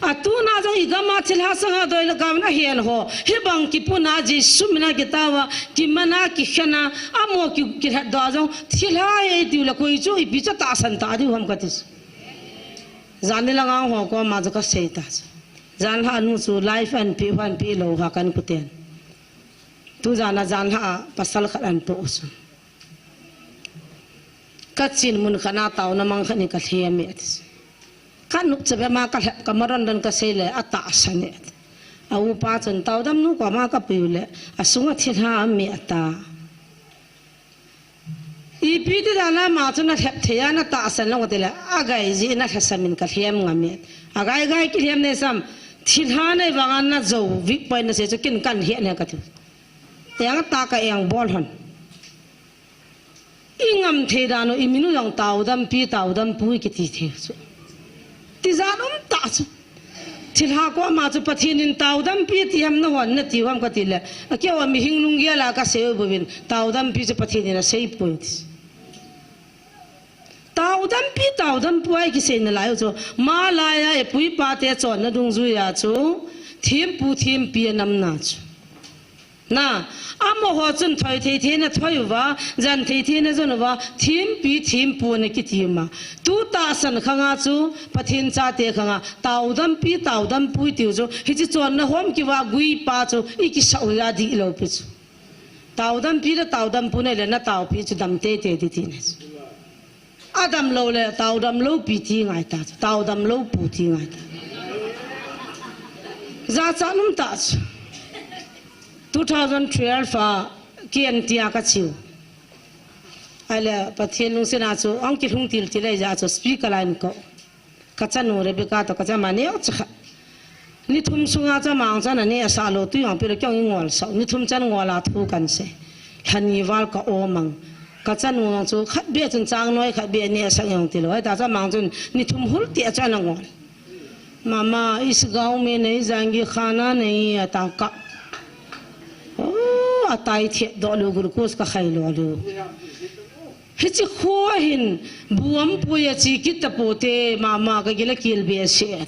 Atuna jong igam a thilha sanga doi le gam na hen ho. Hibang kipuna Jesu mina kitao a, kimana kikhena, amo ki, kihetdoh jong thilha e tiu le koi chu ipi chu tahsan ta diu ham kati. Jan ni langa ho koma chu kasei ta chu. Janlhah nu chu live anpi, anpi lou ha kan kuten. Tujan a janlhah a pasal khat anpo u chu. Kachin mun khat na taona mang khat ni kalhem e ati. Kanop chabe ma kalhep kamaron dan kasei le atahsan e ati. A upa chun taodam nu koma kapui u le asunga thilha aum e ata. Ipi ti dan a ama chu nalhep thei a natahsan lou ti le, agai ji nalhasam in kalhem ngam e. Agai gai kilhem nei sam, thilha nei vang a najou vik poi nasei chu ken kahet ne kati. Eng ta ka eng bol hon. Ingam thei dan u, imin u jong taodampi, taodampu kiti thei chu. Tijat um tah chu. Thilha koma chu Pathen in taodampi ti ham nahon nati u ham kati le. Akeu a mihing lunggel a kasei u bouvin, taodampi chu Pathen in asei poi ti. Taodampi, taodampu a ikisei nalai u chu. Malai a ipu ipa te chonna dungjuia chu. Thempu, thempi anamna chu. Na, amaho chun thoi thei thei na thoi uva, jan thei thei na jon uva, thempi, thempu ana kiti uma. Tu tahsan khanga chu, Pathen chate khanga, taodampi, taodampu itiu chu, hiche chonna hom kiva guipa chu, ikisah u a dihlou pi chu. Taodampi le taodampu nei le nataopi chu dam teitei ding ti nei chu. Adam lou le, taodam lou pi ti ngai ta chu, taodam lou pu ti ngai ta. Jachat um tah chu. Two thousand twelve a, K N T a kache u. Ahile, Pathen lungset a chu, ahung kilhung til til ahi jeh a chu, speaker line ko. Kachanu Rebecca toh kachama neo chakha. Ni thum sunga chama ang chun aneh asah lou, tui ang peh lou, kei ang ingol sah u. Ni thum chan ngol a thu kahin sei. Lhani val ka-om ang. Kachanu ang chu khat beh chun chang noi khat beh neh asah ang tilou. Hita chama ang chun ni thum hul tah chun ana ngol. Mama, is gaon mein nahi jayenge, khana nahi, ata ka. Oh, atai thet doh lou, glucose kakhai lou lou. Hiche kho hin, bu aum poi, achi kit tapou te, mama, kagil a kil behseh.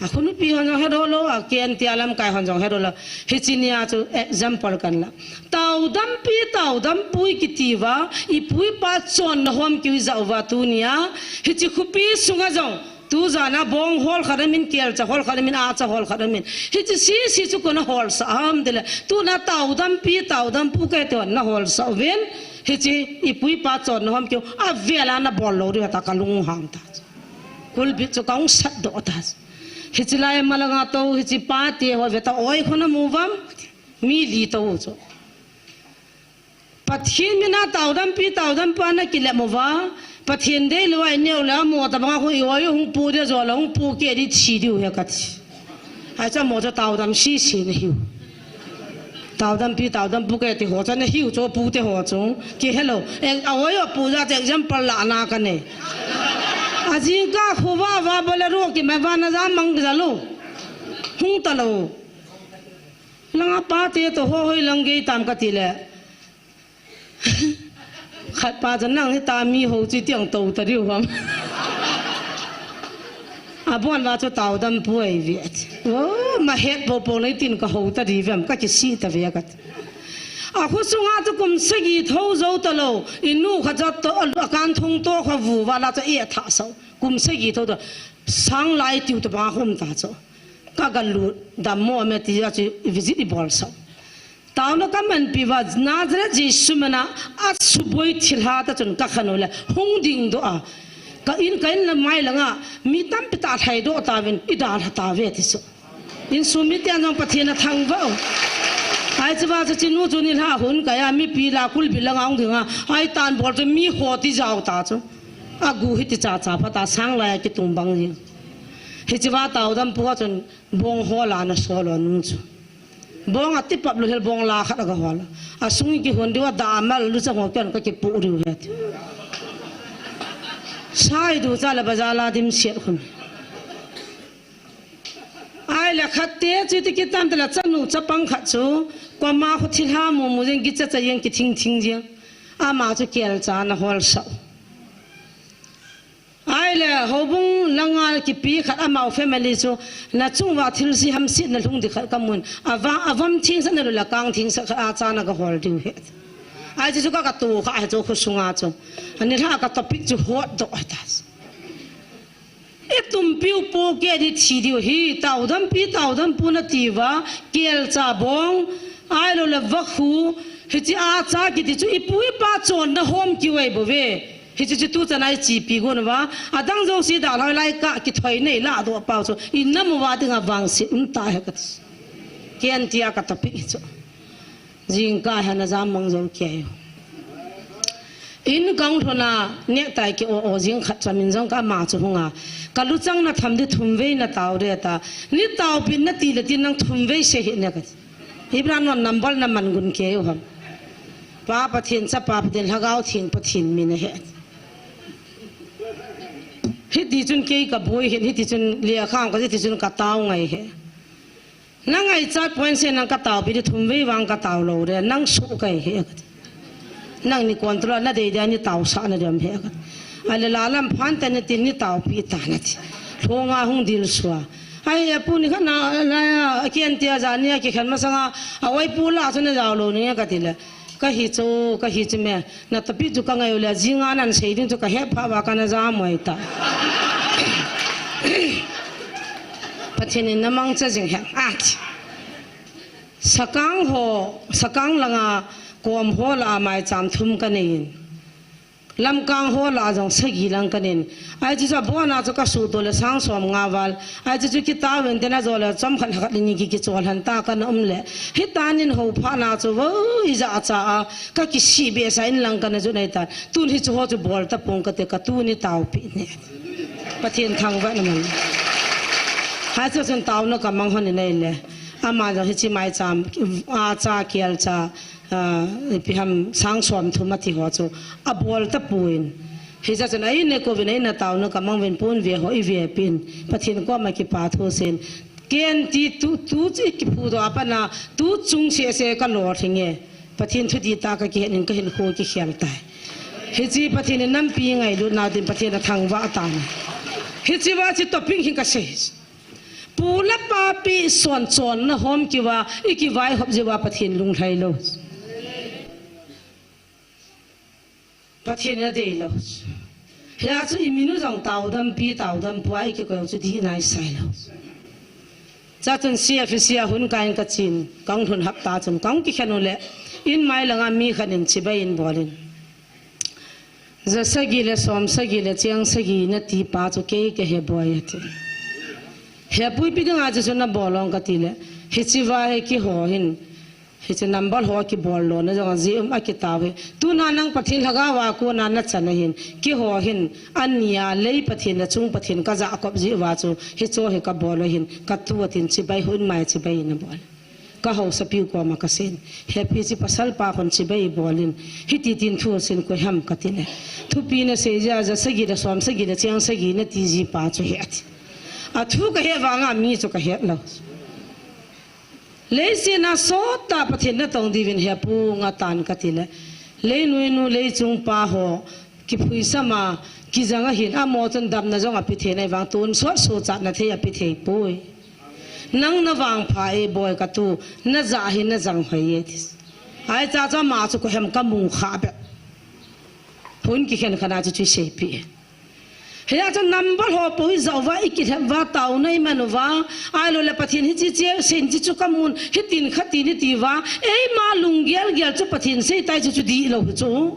Akhu nupi hon jong hedoh lou, a K N T a lamkai hon jong hedoh lou. Hiche nia chu example kahin la. Taodampi, taodampu ikiti uva, ipu ipa chonna hom kiu ijah uva tunia. Hiche khopi sunga jong, tujan a bong hol khat aumin, kelcha hol khat aumin, acha hol khat aumin. Hiche sese chu kona holsah ham tile. Tuna taodampi, taodampu kati hon naholsah uvin. Hiche ipu ipa chonna hom kiu, avel a nabol lou diu hita kalung hang ta. Kulbit chu kahung sat doh ta. Hiche lai malanga tou, hiche pate ho veta oi khona mu vam. Mi li tou chu. Pathen mina taodampi, taodampu a nakilem uva. Pathen deilou a ineo le amo tabanga khu i-oi u hung pu dia jo le hung pu keh di thi diu he kati. Ahi chu amo chu taodam sese nahiu. Taodampi, taodampu kati ho chu nahiu chu pute ho chu. Kihelou. E, a-oi u pu jeh chu example lahna kanei. Ajingkah khu va va Bolero kimai va na ja mang ja lou. Hung talou. Langa pate toh ho hoilang gei tam kati le. Khat pa chun nang hita mi ho chu tiang tou ta diu ham. Abon uva chu taodampu ahi ve. Oh, mahet popo lei tin kahou ta di vem, kakisih ta ve kati. Akhu sunga chu kum sagi thou jou talou. Inu khat jat toh, akan thong toh kha vu uva la chu i athah sah u. Kum sagi thou toh. Sang lai tiu tabanga khum ta chu. Kagalut dammo me ti a chu visit ibol sah u. Taona kamanpi uva, Nazareth Jesu mina asuboi thilha ta chun kakhen u le, hung ding doh a. Ka in, ka in lamai langa, mi tampi tah lhai doh tauvin, idalha tauve ti chu. Insung miten jong Pathen athangvah u. Ahi chu va chu chinu chu nilhah hun kaiya, mipi la kulbit langa hung dinga, ahi tan bol chu mi ho ti jao ta chu. Agu hiti chacha phat a sang lai a kitung bang jing. Hiche va taodampu a chun, Bong hol a ana sol u nung chu. Bong ati pap lou hel bong la khat aga hol. Asung kihon diu a damal lu cha ngo ken kakipu diu he ti. Sai du cha la bazar la dim siat khun. Ai Ahile khat te chu ti kitam te la chanu chapang khat chu, koima khu thilha mu mu jeng, kicha cha jeng, kithing thing jeng. Ama chu kelcha ana hol sau. Ahile houbung langa kipi khat amau family chu, na chung uva thilse hamsetna lhung di khat kamun. Ava, avam thing sa na lula kang thing sa khat a chana ka hol diu he. Ai chu ka ka tu kha he chu khu sunga chu. Ani lha ka topic chu hot doh ta. I tumpiu po ke di thi diu hi, taudampi, taudampu na ti uva, kelcha bong, ahilou le vakhu, hichi a cha kiti chu ipu ipa chonna hom kiu ahi bou ve. Hichi chu tu chan a i chipi gon uva, adang jouse dalha lai ka kithoi nei la doh pau chu, i nam uva dinga vangset um ta he kati. Ken tia ka topic hi chu. Jingkah hi ana jam mang jou kei. In kang lhona necktie ki o o jing khat chamin jong ka ama chu hunga. Ka luchang na tham di thum vei na tao de ta. Ni taopi na ti le tin nang thum vei se hi ne ka. Ibran non number na man gun kei u ham. Pa Pathen, Chapa Pathen, Lhagao Theng Pathen min a he. Hiti chun kei ka boi hin, hiti chun lia khang ka, hiti chun ka tao ngai he. Nang ai chat point se nang ka taopi di thum vei vang ka tao lou de, nang su kai he ka ti. Nang ni control na dei de ni tao sa na dem he ka ti. Ai le la lam phan ta ni tin ni taopi ta na ti. Lhonga hung dil sua. Ai, a pu ni kha na, na, a kian tia ja ni a ki khan masanga, a wai pu la chu na jao lou ni ka ti le. Ka hi chu, ka hi chu me. Na tapi chu ka ngai u le, jinga nan sei ding chu ka he pha va ka na ja moi ta. Pathen in na mangcha jing he. Ach. Sakang ho, Sakang langa kom ho la a maicham thum ka nei in. Lamkang ho la jong sagi lang ka nei in. Ai chu chu abona chu ka su to le sang som nga val. Ai chu chu kitao in te na jo le chom khat khat ni ki kichol han ta ka na um le. Hi ta nin ho pha na chu vo i ja cha a ka kisi be sa in lang ka na ju nei ta. Tun hi chu ho chu bol ta pung ka te ka tu ni taopi ne. Pathen thangvah na man. Hai chu chun taona ka mang hon in nei le. Ama jong hichi maicham, a cha kial cha, a, ipi ham sang som thum a ti ho chu. A bol ta puin. Hicha chun ai ne ko vin ai na taona ka mang vin pun ve ho i ve pin. Pathen koma kipa thu sin. Ken ti tu, tu chi kiphu do apana, tu chung se se ka lo thinge. Pathen thu di ta ka kihen in ka hin kho kikhel tai. Hichi Pathen in nampi ngailut na din Pathen a thangvah ta na. Hichi va chi topping hin ka sei. Pu le pa pi son chon na hom kiva, i kivai hop jiva Pathen lunglhai lou. Pathen a dei lou. Hia chu i minu jong taodam pi, taodam pu a i kikoi chu di nai sai lou. Cha chun sia phi sia hun kain ka chin, kang lhun hap ta chun kang kikhen u le, in mai langa mi khan in chibai in bol in. Ja sagi le som sagi le cheng sagi na ti pa chu kei ka he boi a ti. He pui pi dinga chu chu na bol ong ka ti le. Hichi va he kiho hin. Hichi number ho kibol lo na jong a ji um a kitao hi. Tuna nang Pathen lhagao a kona na chan a hin. Kiho hin. Ania lei Pathen le chung Pathen ka ja kop ji va chu. Hicho hi ka bol a hin. Ka tu a tin chibai hun mai chibai na bol. Ka hausapiu koma ka sin. Hepi chi pasal pa kon chibai bolin. Hiti tin thu sin koi ham ka ti le. Thupi na sei ja ja sagi da som sagi da chiang sagi na ti ji pa chu he ati. A thu ka he vanga mi chu ka he lo. Leiset na sot ta Pathen na tong diuvin he pu nga tan ka ti le. Lei nui nu lei chung pa ho. Kiphuisam a, kijang a hin, amo chun damna jong a pi thei nai vang, tun sot sochat na thei a pi thei poi. Nang na vangpha e boi ka tu, na ja hi na jang hoi e tis. Ai cha cha ma chu ko hem ka mung kha be. Hun kikhen khana chu chu sei pi. Hia chu number ho poi ja va i kilhem va tao nai man va, ai lo le Pathen hi chi che, sin chi chu ka mun, hi tin kha ti ni ti va, ei ma lung gel gel chu Pathen sei tai chu chu di lo chu.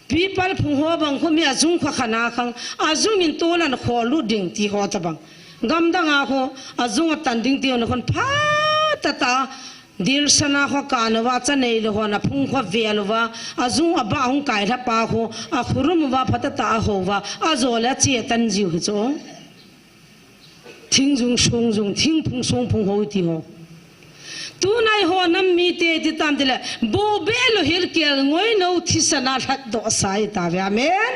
Pipal phung ho bang khu mi a jung kha khana khang, a jung in tolan kho lut ding ti ho ta bang. Gamdang a khu, a jung a tan ding ti ho na khun pha ta ta, dil sana kho ka na va cha nei lo ho na phung kho ve lo va, a jung a ba hung kai hla pa khu, a khurum va pha ta ta a ho va, a jo le a che tan jiu hi chu. Thing jung sung jung, thing phung sung phung ho ti ho. Tunai ho nam mite ti tam tile, bo be lo hil kel ngoi no thisan a lhat doh sa i ta ve. Amen.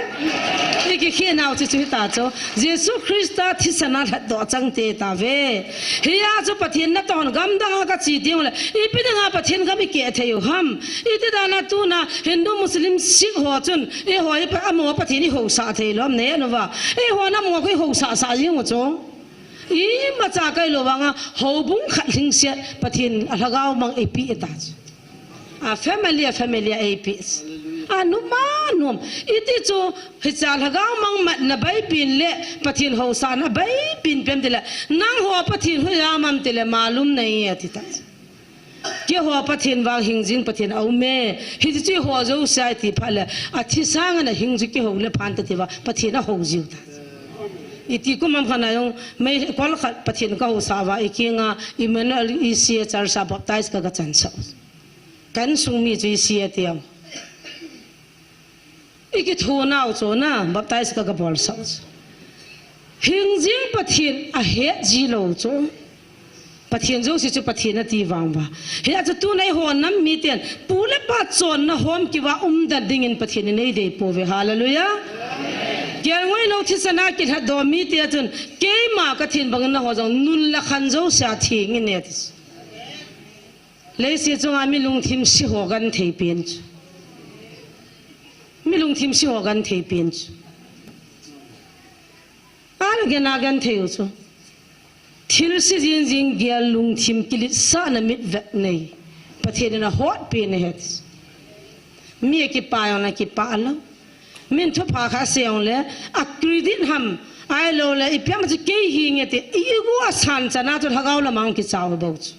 I ki khi nau chi chu hi ta chu. Jesu Krista thisan a lhat doh chang te ta ve. Hi a chu Pathian na ton gam dang a ka chi ding le. I pi dang a Pathian gam i ke thei u ham. I ti dan a tuna Hindu Muslim Sikh ho chun. I ho i pa amo Pathian i ho sa thei lom ne no va. I ho nam mo ko i ho sa sa jing u chu. Imacha kai lo vanga, houbung khat lhingset, Pathian a lhagao mang eipe ta chu. A family, a family a eipe. A numa num. Iti chu, hicha lhagao mang matna bai pin le, Pathian hosana bai pin pem tile, nang ho Pathian hoiya mam tile, malum nei ati ta chu. Keiho Pathian vang hing jing Pathian a um e. Hiti chu ho jouse a i ti phat le, a thi sanga na hing chu keiho le phan ta ti va, Pathian a ho jiu ta. I ti kum am khat na jong, mei kol khat Pathian ka ho sa va, i kinga, Emmanuel E C A Church a baptize ka ka chan sa. Kan sung mi chu E C A ti am. I ki thu nau chu na, baptize ka ka bol sa. Hing jing Pathian a het ji lo chu. Pathian jouse chu Pathian a ti vang va. Hi a chu tunai ho nam miten, pu le pa chonna hom kiva um dan dingin Pathian in ei dei po ve. Hallelujah. Kel ngoi no thisan a ki lhat doh mite chun, keima ka thin bangin na ho jong nun le khan jouse a thing in ne ti. Leiset chunga mi lungthim si ho kan thei pen chu. Mi lungthim si ho kan thei pen chu. Al gen a kan thei u chu. Thil si jing jing gel lungthim kilitsahna mitvet nei. Pathian in a hot pen a het. Mi a kipa jong na kipa lo. Min thupha kha seong le, a credit ham, ai lo le, i piang chu kei hi nge te, i, i gu a san chana chu lhagao la mang ki chao bou chu.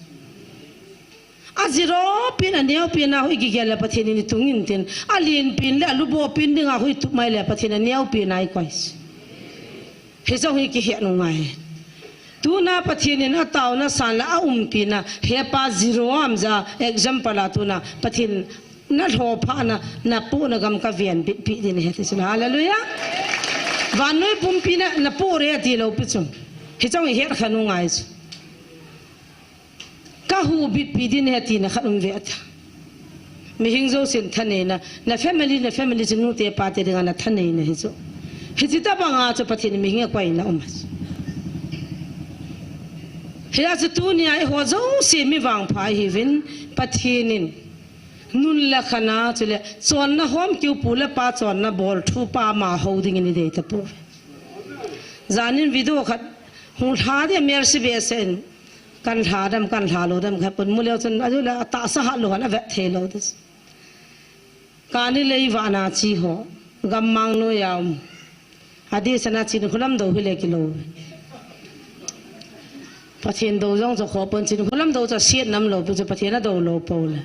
A zero pin a neo pin a hui ki gel le Pathian in i tung in tin, a lin pin le, a lubo pin ding a hui tup mai le Pathian a neo pin a i koi si. Hi jong hi ki het ngai. Tuna Pathian in a tauna san la a umpi na, he pa zero am ja, example a tuna, Pathian na lho pha na, na pu na gam ka vian bit pi din he ti sin. Hallelujah. Vannoi pumpi na, na pu re ti lo pi chung. Hi jong hi het kha nu ngai chu. Ka hu bit pi din he ti na khat um ve ta. Mihing jousen thaneina, na family, na family chu nute pate dinga na thaneina hi chu. Hichi tabanga chu Pathian mihing a koina um a chu. Hi a chu tunia i ho jouse mi vangpha i hi vin Pathian in nun le khana chule chonna hom kiu pu le pa chonna bol thu pa ma ho dingin i dei ta pu. Janin video khat hung lha dia Mercy Besen. Kan lha dam, kan lha lo dam, kha pun mu leo chun, a ju le, a tahsa hat lo han, a vet thei lo tis. Kani lei vana chi ho, gammang noiya um. A di sana chin khulam do hi le kilo. Pathian do jong chu kho pon chin khulam do chu siet nam lo, pu chu Pathian a do lo po le.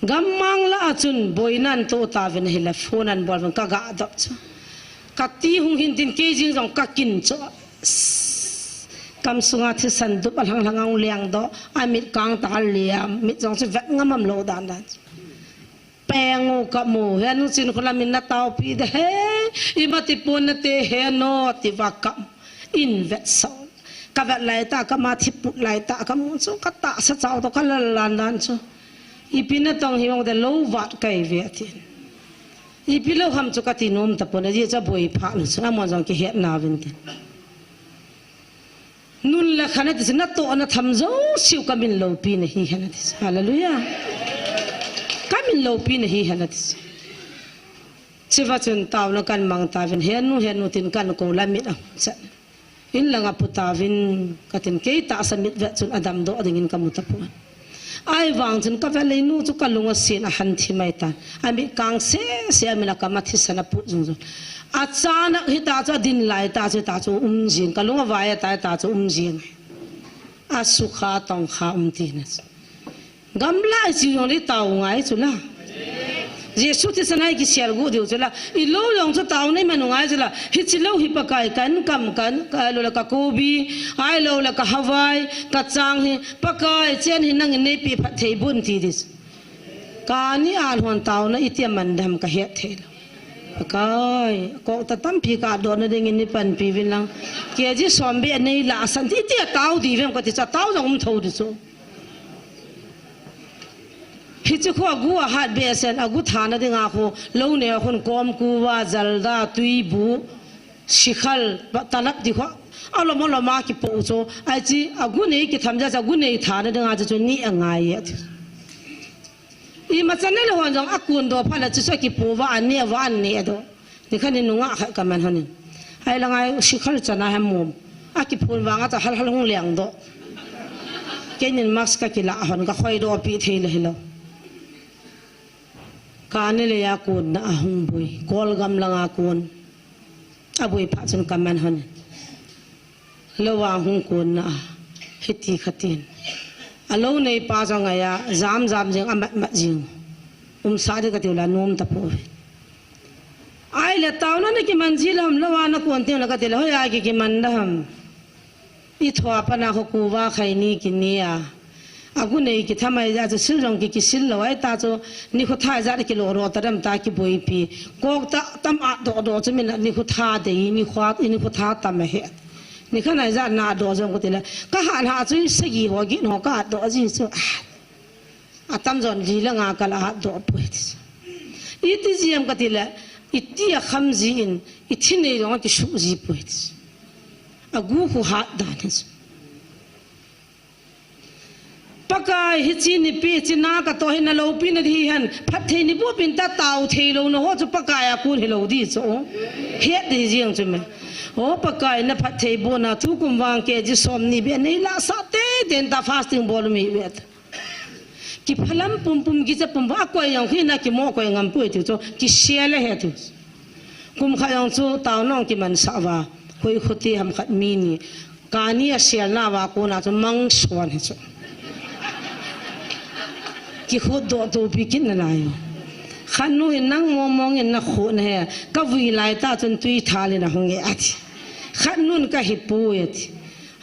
Gammang la a chun boina an to ta vin hi le phone an bol vin ka ga dop chu. Ka ti hung hin tin kei jing jong ka kin chu. Kam sunga thisan dup a lhang lhang a hung leng doh, a mit kang ta a liam, mit jong chu vet ngam am lo dan dan. Peng u ka mu, he nu chin khulam in na tao pi de he, i ma ti pon na te he no, ti va kam, in vet so. Ka vet lai ta, ka ma thi put lai ta, ka mu chu ka tahsa chau to ka lal lan dan chu. I pi na tong hi ong de lo vat kai ve a tin. I pi lo ham chu ka ti nom ta pon, a ji cha boi pha lu chu, a mon jong ki het na vin tin. Nun le khana ti chu na to na tham jo siu ka min lo pi na hi hana ti chu. Hallelujah. Ka min lo pi na hi hana ti chu. Chiva chun tao na kan mang ta vin he nu he nu tin kan ko la mit a cha. In langa pu ta vin ka tin kei tahsa mit vet chun a dam do ding in ka mu ta pu. Ai vang chun ka vet lei nu chu ka lung a sin a han thi mai ta. A mit kang se se a min a ka ma thisan a put jung jung. A chana hi ta chu a din lai ta chu ta chu um jing. Ka lung a vai a ta ta chu um jing. A sukha tongkha um ti na chu. Gamla i chi jong le tao ngai chu la. Jesu thisan a i kisel gu diu chu la. I lo jong chu tao nei man ngai chu la. Hi chi lo hi Pakai kan kam kan ka lo la ka kobi. Ai lo la ka hawai ka chang hi. Pakai chen hi nang in nei pi phat thei bun ti dis. Kani a hon tao na i ti man dam ka het thei lo. Pakai, ko ta tampi ka do na ding in ni pan pi vin lang. Ke ji som be nei la san ti ti tao di vem ka ti cha tao jong um tho di chu. Hiche khu agu ahat behseh in, agu thana dinga khu, lou neo khun kom kuva, jalda, tuibu, sikhal, talap ti khu, alom alom a kipoh u chu. Ahi chu, agu nei kitham jeh a chu, agu nei thana dinga chu, chu ni angai e. Ima chan le hon jong akun doh phat le chu, chu akipoh uva, ane uva, ane doh. Nikhat in nungah khat kaman hon in. Ahi langa sikhal chana hi mom. Akiphun vanga chu hal hal hung leng doh. Keinin mask kakilah hon, kakhoi doh pi thei le hilou. Kani le a kunna ahung boi. Kolgam langa kun. Aboi phat chun kaman hon in. Lou a hung kunna a, hiti khatin. Alou neipa jong ahi a, jam jam jing, amat mat jing. Umsah ding kati u le anom tapouve. Ahile taona nakiman ji lou ham, lou a nakun teng le kati le, hoiya ki, kiman da ham. Ithoa pat na khu kuva khaini kini a. Agu nei kitham ahi jeh a chu sil jong ki, kisil lou ahi ta chu, nikho tha jat a kilo ro ta dam ta kiboipi. Kok ta tam a doh doh chu min nikho tha dei, nikho, nikho tha tam ahi. Nikhat na jat na doh jong kati le. Kahat hat chu sagi ho gin ho kahat doh ji chu. Ah. Atam jon li le nga kal ahat doh poi ti chu. Iti ji ham kati le, iti akham ji in, ithi nei jong akisuh ji poi ti chu. Agu khu hat dan hi chu. Pakai hiche nipi, hiche na katoh hi naloupina di hihen, phatthei neiboh pin ta tao thei lou na ho chu Pakai a kon hilou di chu. Het di jeng chu me. O Pakai na phatthei bohna tukum vang kg somni beh neilah sah tei tei in ta fasting bol um ive. Kiphalam pumpum, kicha pumpum, akoi jong khu nakimo koi ngam poi ti chu, kisel ahi ti. Kum khat jong chu taona kiman sah uva, koi khuti ham khat mi ni. Kani aselna uva kona chu mang son hi chu. Kikhut doh topi kit nalai u. Khat nu hin nang mong mong in nakhut nahe, kavui lai ta chun tui thal in ahung e ati. Khat nun kahipoi ati.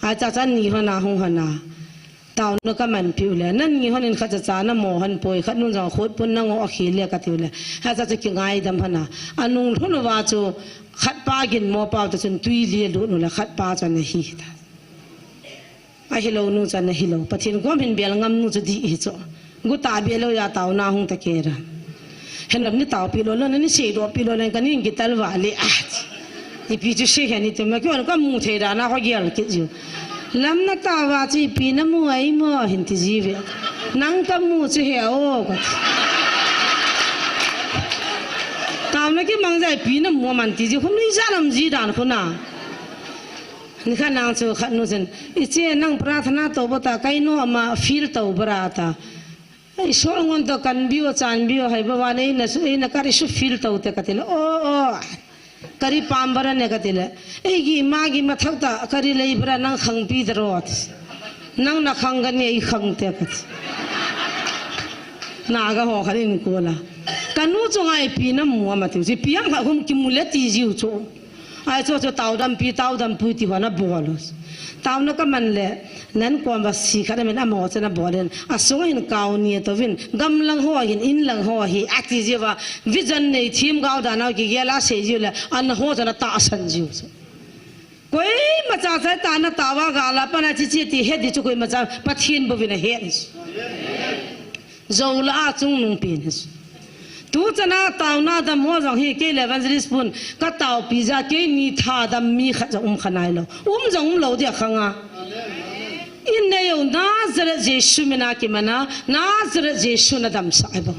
Acha cha ni hon ahung hon a. Taona kaman piu le, nani hon in khat cha cha namo hon poi, khat nun jong khut pun nangoh akhel le kati u le. Acha chu kingaidam hon a. Anung lhun uva chu khat pa ginmo pau ta chun tui li lut nu le khat pa chu ana hi ta. Ahilou nu chu ana hilou. Pathen kom hin bel ngam nu chu di hi chu. Gu ta bel lou a taona hung ta kei ra. Hen lam ni taopi lou lou, ni seidohpi lou lou, kanin kital vale a. Ipi chu sei hen iti ma kihon kamu thei dan a kagel kit jiu. Lam na tao uva chu ipi namu ahi mo hin ti jiuve. Nang kamu chu he o kati. Taona kimang jeh a ipi namu aman ti jiu, khun nuijat lam ji dan khun a. Nikhat nang chu khat nu chun, iche nang prarthana tou bou ta, kaino ama feel tou bou ra ta. Isol ngon to kan biu, chan biu, hai bou va nei na su, ei na kari su feel tou te kati le. O, o. Kari pam bara ne kati le. Eigi magi mathak ta kari lei bara nang khangpi da ro ati. Nang nakhang kani ei khang te kati. Naga ho khat in kola. Kanu chunga ipi namu ama tiu. Ipi ham khat hum kimu le ti jiu chu. Ahi chu chu taodam pi, taodam pui ti ho nabol u. Taona kaman le, nan kom va si khat amin amaho chu nabol in. Asung hin kauni atouvin, gamlang ho hin, inlang ho hi, ati jiu va, vision nei thim gao dan a kigel a sei jiu le, ana ho chu natahsan jiu chu. Koima cha cha ta natao a gal a pat a chi chi ti het di chu koima cha Pathen bouvin ahet. Jou lah a chungnung pen hi. Tu chan a taona dam ho jong hi kei le evangelist pun ka taopi jeh a keini tha dam mi khat jong um kha nailou. Um jong umlou dia khang a. In nei u Nazareth Jesu min a kiman a, Nazareth Jesu nadamsah hi bou.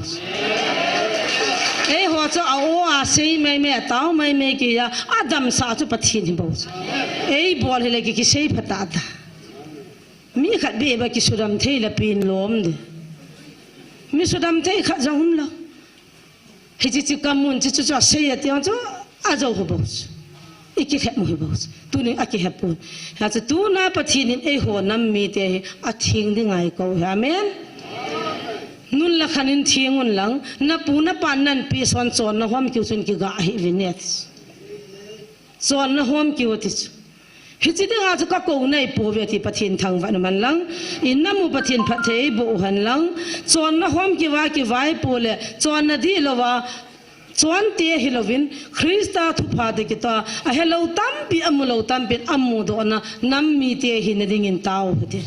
Eiho chu a o a sei mai mai, a tao mai mai kei a, adamsah chu Pathen hi bou. Ei bol hile ki, kisei phat a ta. Mi khat beh ba kisudam thei le pen lom de. Mi sudam thei khat jong umlou. Hiche chu kamun chu chu chu asei ati jong chu ajou hi bou chu. I kilhep mu hi bou chu. Tuni akihe pon. Hiche chu tuna Pathen in eiho nam mite hi atheng ding ahi kou hi. Amen. Nun le khan in theng un lang, napu napan nanpeh son chonna hom kiu chun kiga hih uvin ati. Chonna hom kiu ati chu. Hiche dinga chu kakou naipouve ti Pathen thangvah in um hen lang. In namu Pathen phatthei eiboh u hen lang. Chonna hom kiu a kivaipo le, chonna dihlou a, chonte hilouvin, Christa thupha toh kitah a, ahelou tampi, amulou tampin, amudohna, nam mite hina dingin tao u hite.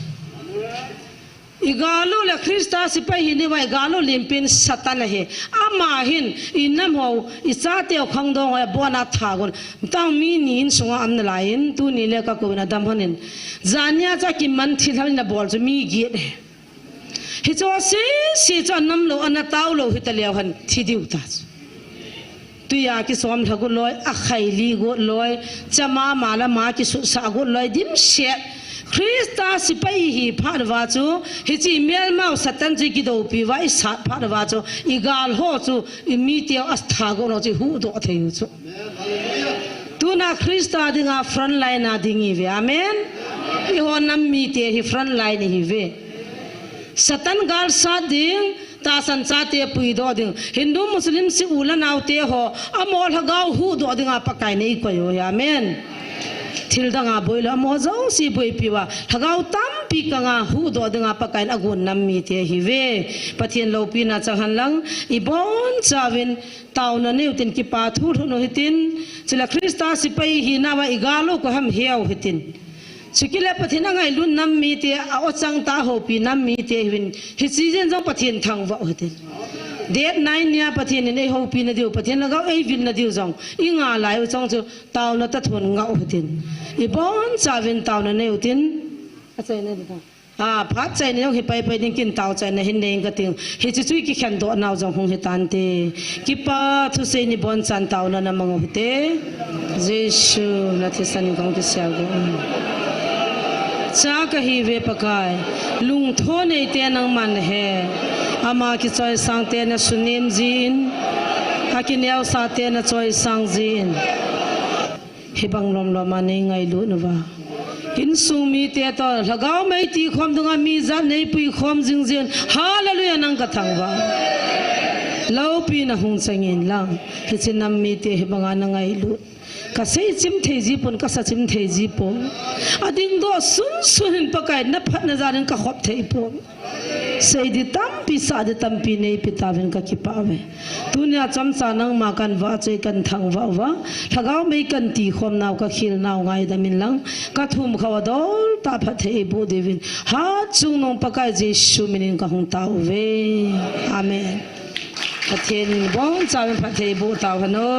I gal u le Christa sepai hi ni vai gal u limpin Satan ahi. Ama hin i nam ho, i chate u khangdong ho, abon a tha gon. Tang mi ni insunga umna lai in, tuni le ka kou in adam hon in. Jania cha kiman thil hal na bol chu mi giet e. Hi chu si, si chu anam lo, ana tau lo, hi ta leo han thi diu ta chu. Tuia kisom lha got loi, a khai li got loi, chama ma la ma kisut sa got loi, dim set. Christa sepai hi phat va chu, hi chi melmau Satan chi kidopi va, i sat phat va chu, i gal ho chu, i mi teu a tha got lo chi hu do thei u chu. Tuna Christa dinga front line a ding i ve. Amen. I ho nam mi te hi front line hi ve. Satan gal sat ding, tasan chate puidoh ding. Hindu, Muslim si u le nao te ho, amo lhagao huhdoh dinga Pakai nei koi u hi. Amen. Thil danga boi lo, amo jouse boipi uva. Lhagao tampi kanga huhdoh dinga Pakai in agon nam mi te hi ve. Pathen loupina chang hen lang, i bonchauvin taona neiu tin kipa thu lhun u hitin. Chule Christa sepai hina uva i gal u koi ham heu hitin. Chukit le Pathen angailut nam mi te, a o chang ta houpi nam mi te hiuvin, hichi jeng jong Pathen thangvah u hitin. Date nine nia Pathen in ei houpi na diu, Pathen lhagao ei vil na diu jong i ngai lai u chang chu taona tathon ngah u hitin. I bonchauvin taona neiu tin. A chaina di ta. A, phat chaina jong hi pai pai ding kin tao chaina hin nei ing ka ting. Hichi chu i kikhen doh nau jong hung hi tante. Kipa thusei ni bonchan taona na mang u hite. Jesu na thisan in kong kisel go. Cha ka hi ve Pakai. Lungtho nei te nangman he. Ama kichoi sang te na sunem jin. A kineo sa te na choi sang jin. Hibang lom lom a nei ngailut uva. Insung mi te to, lhagao mei ti khom dunga mi jat nei pui khom jing jin. Hallelujah, nang ka thangvah. Loupina hung chang in lang. Hichi nam mi te hibanga na ngailut. Ka sei chim thei ji pon, ka sa chim thei ji pon. A dingdoh sunsun hin Pakai na phatna jal in ka khop thei pon. Sei di tampi, sa di tampi nei pe tauvin ka kipah uve. Tunia chomcha nangma kan vahchoi kan thangvah uva. Lhagao mei kan ti khom nau ka khel nau ngaidam in lang. Ka thum khau a dol tah phatthei boh diuvin. Hatchungnung Pakai Jesu min in ka hung tao uve. Amen. Pathen in bonchauvin phatthei boh tau hen o.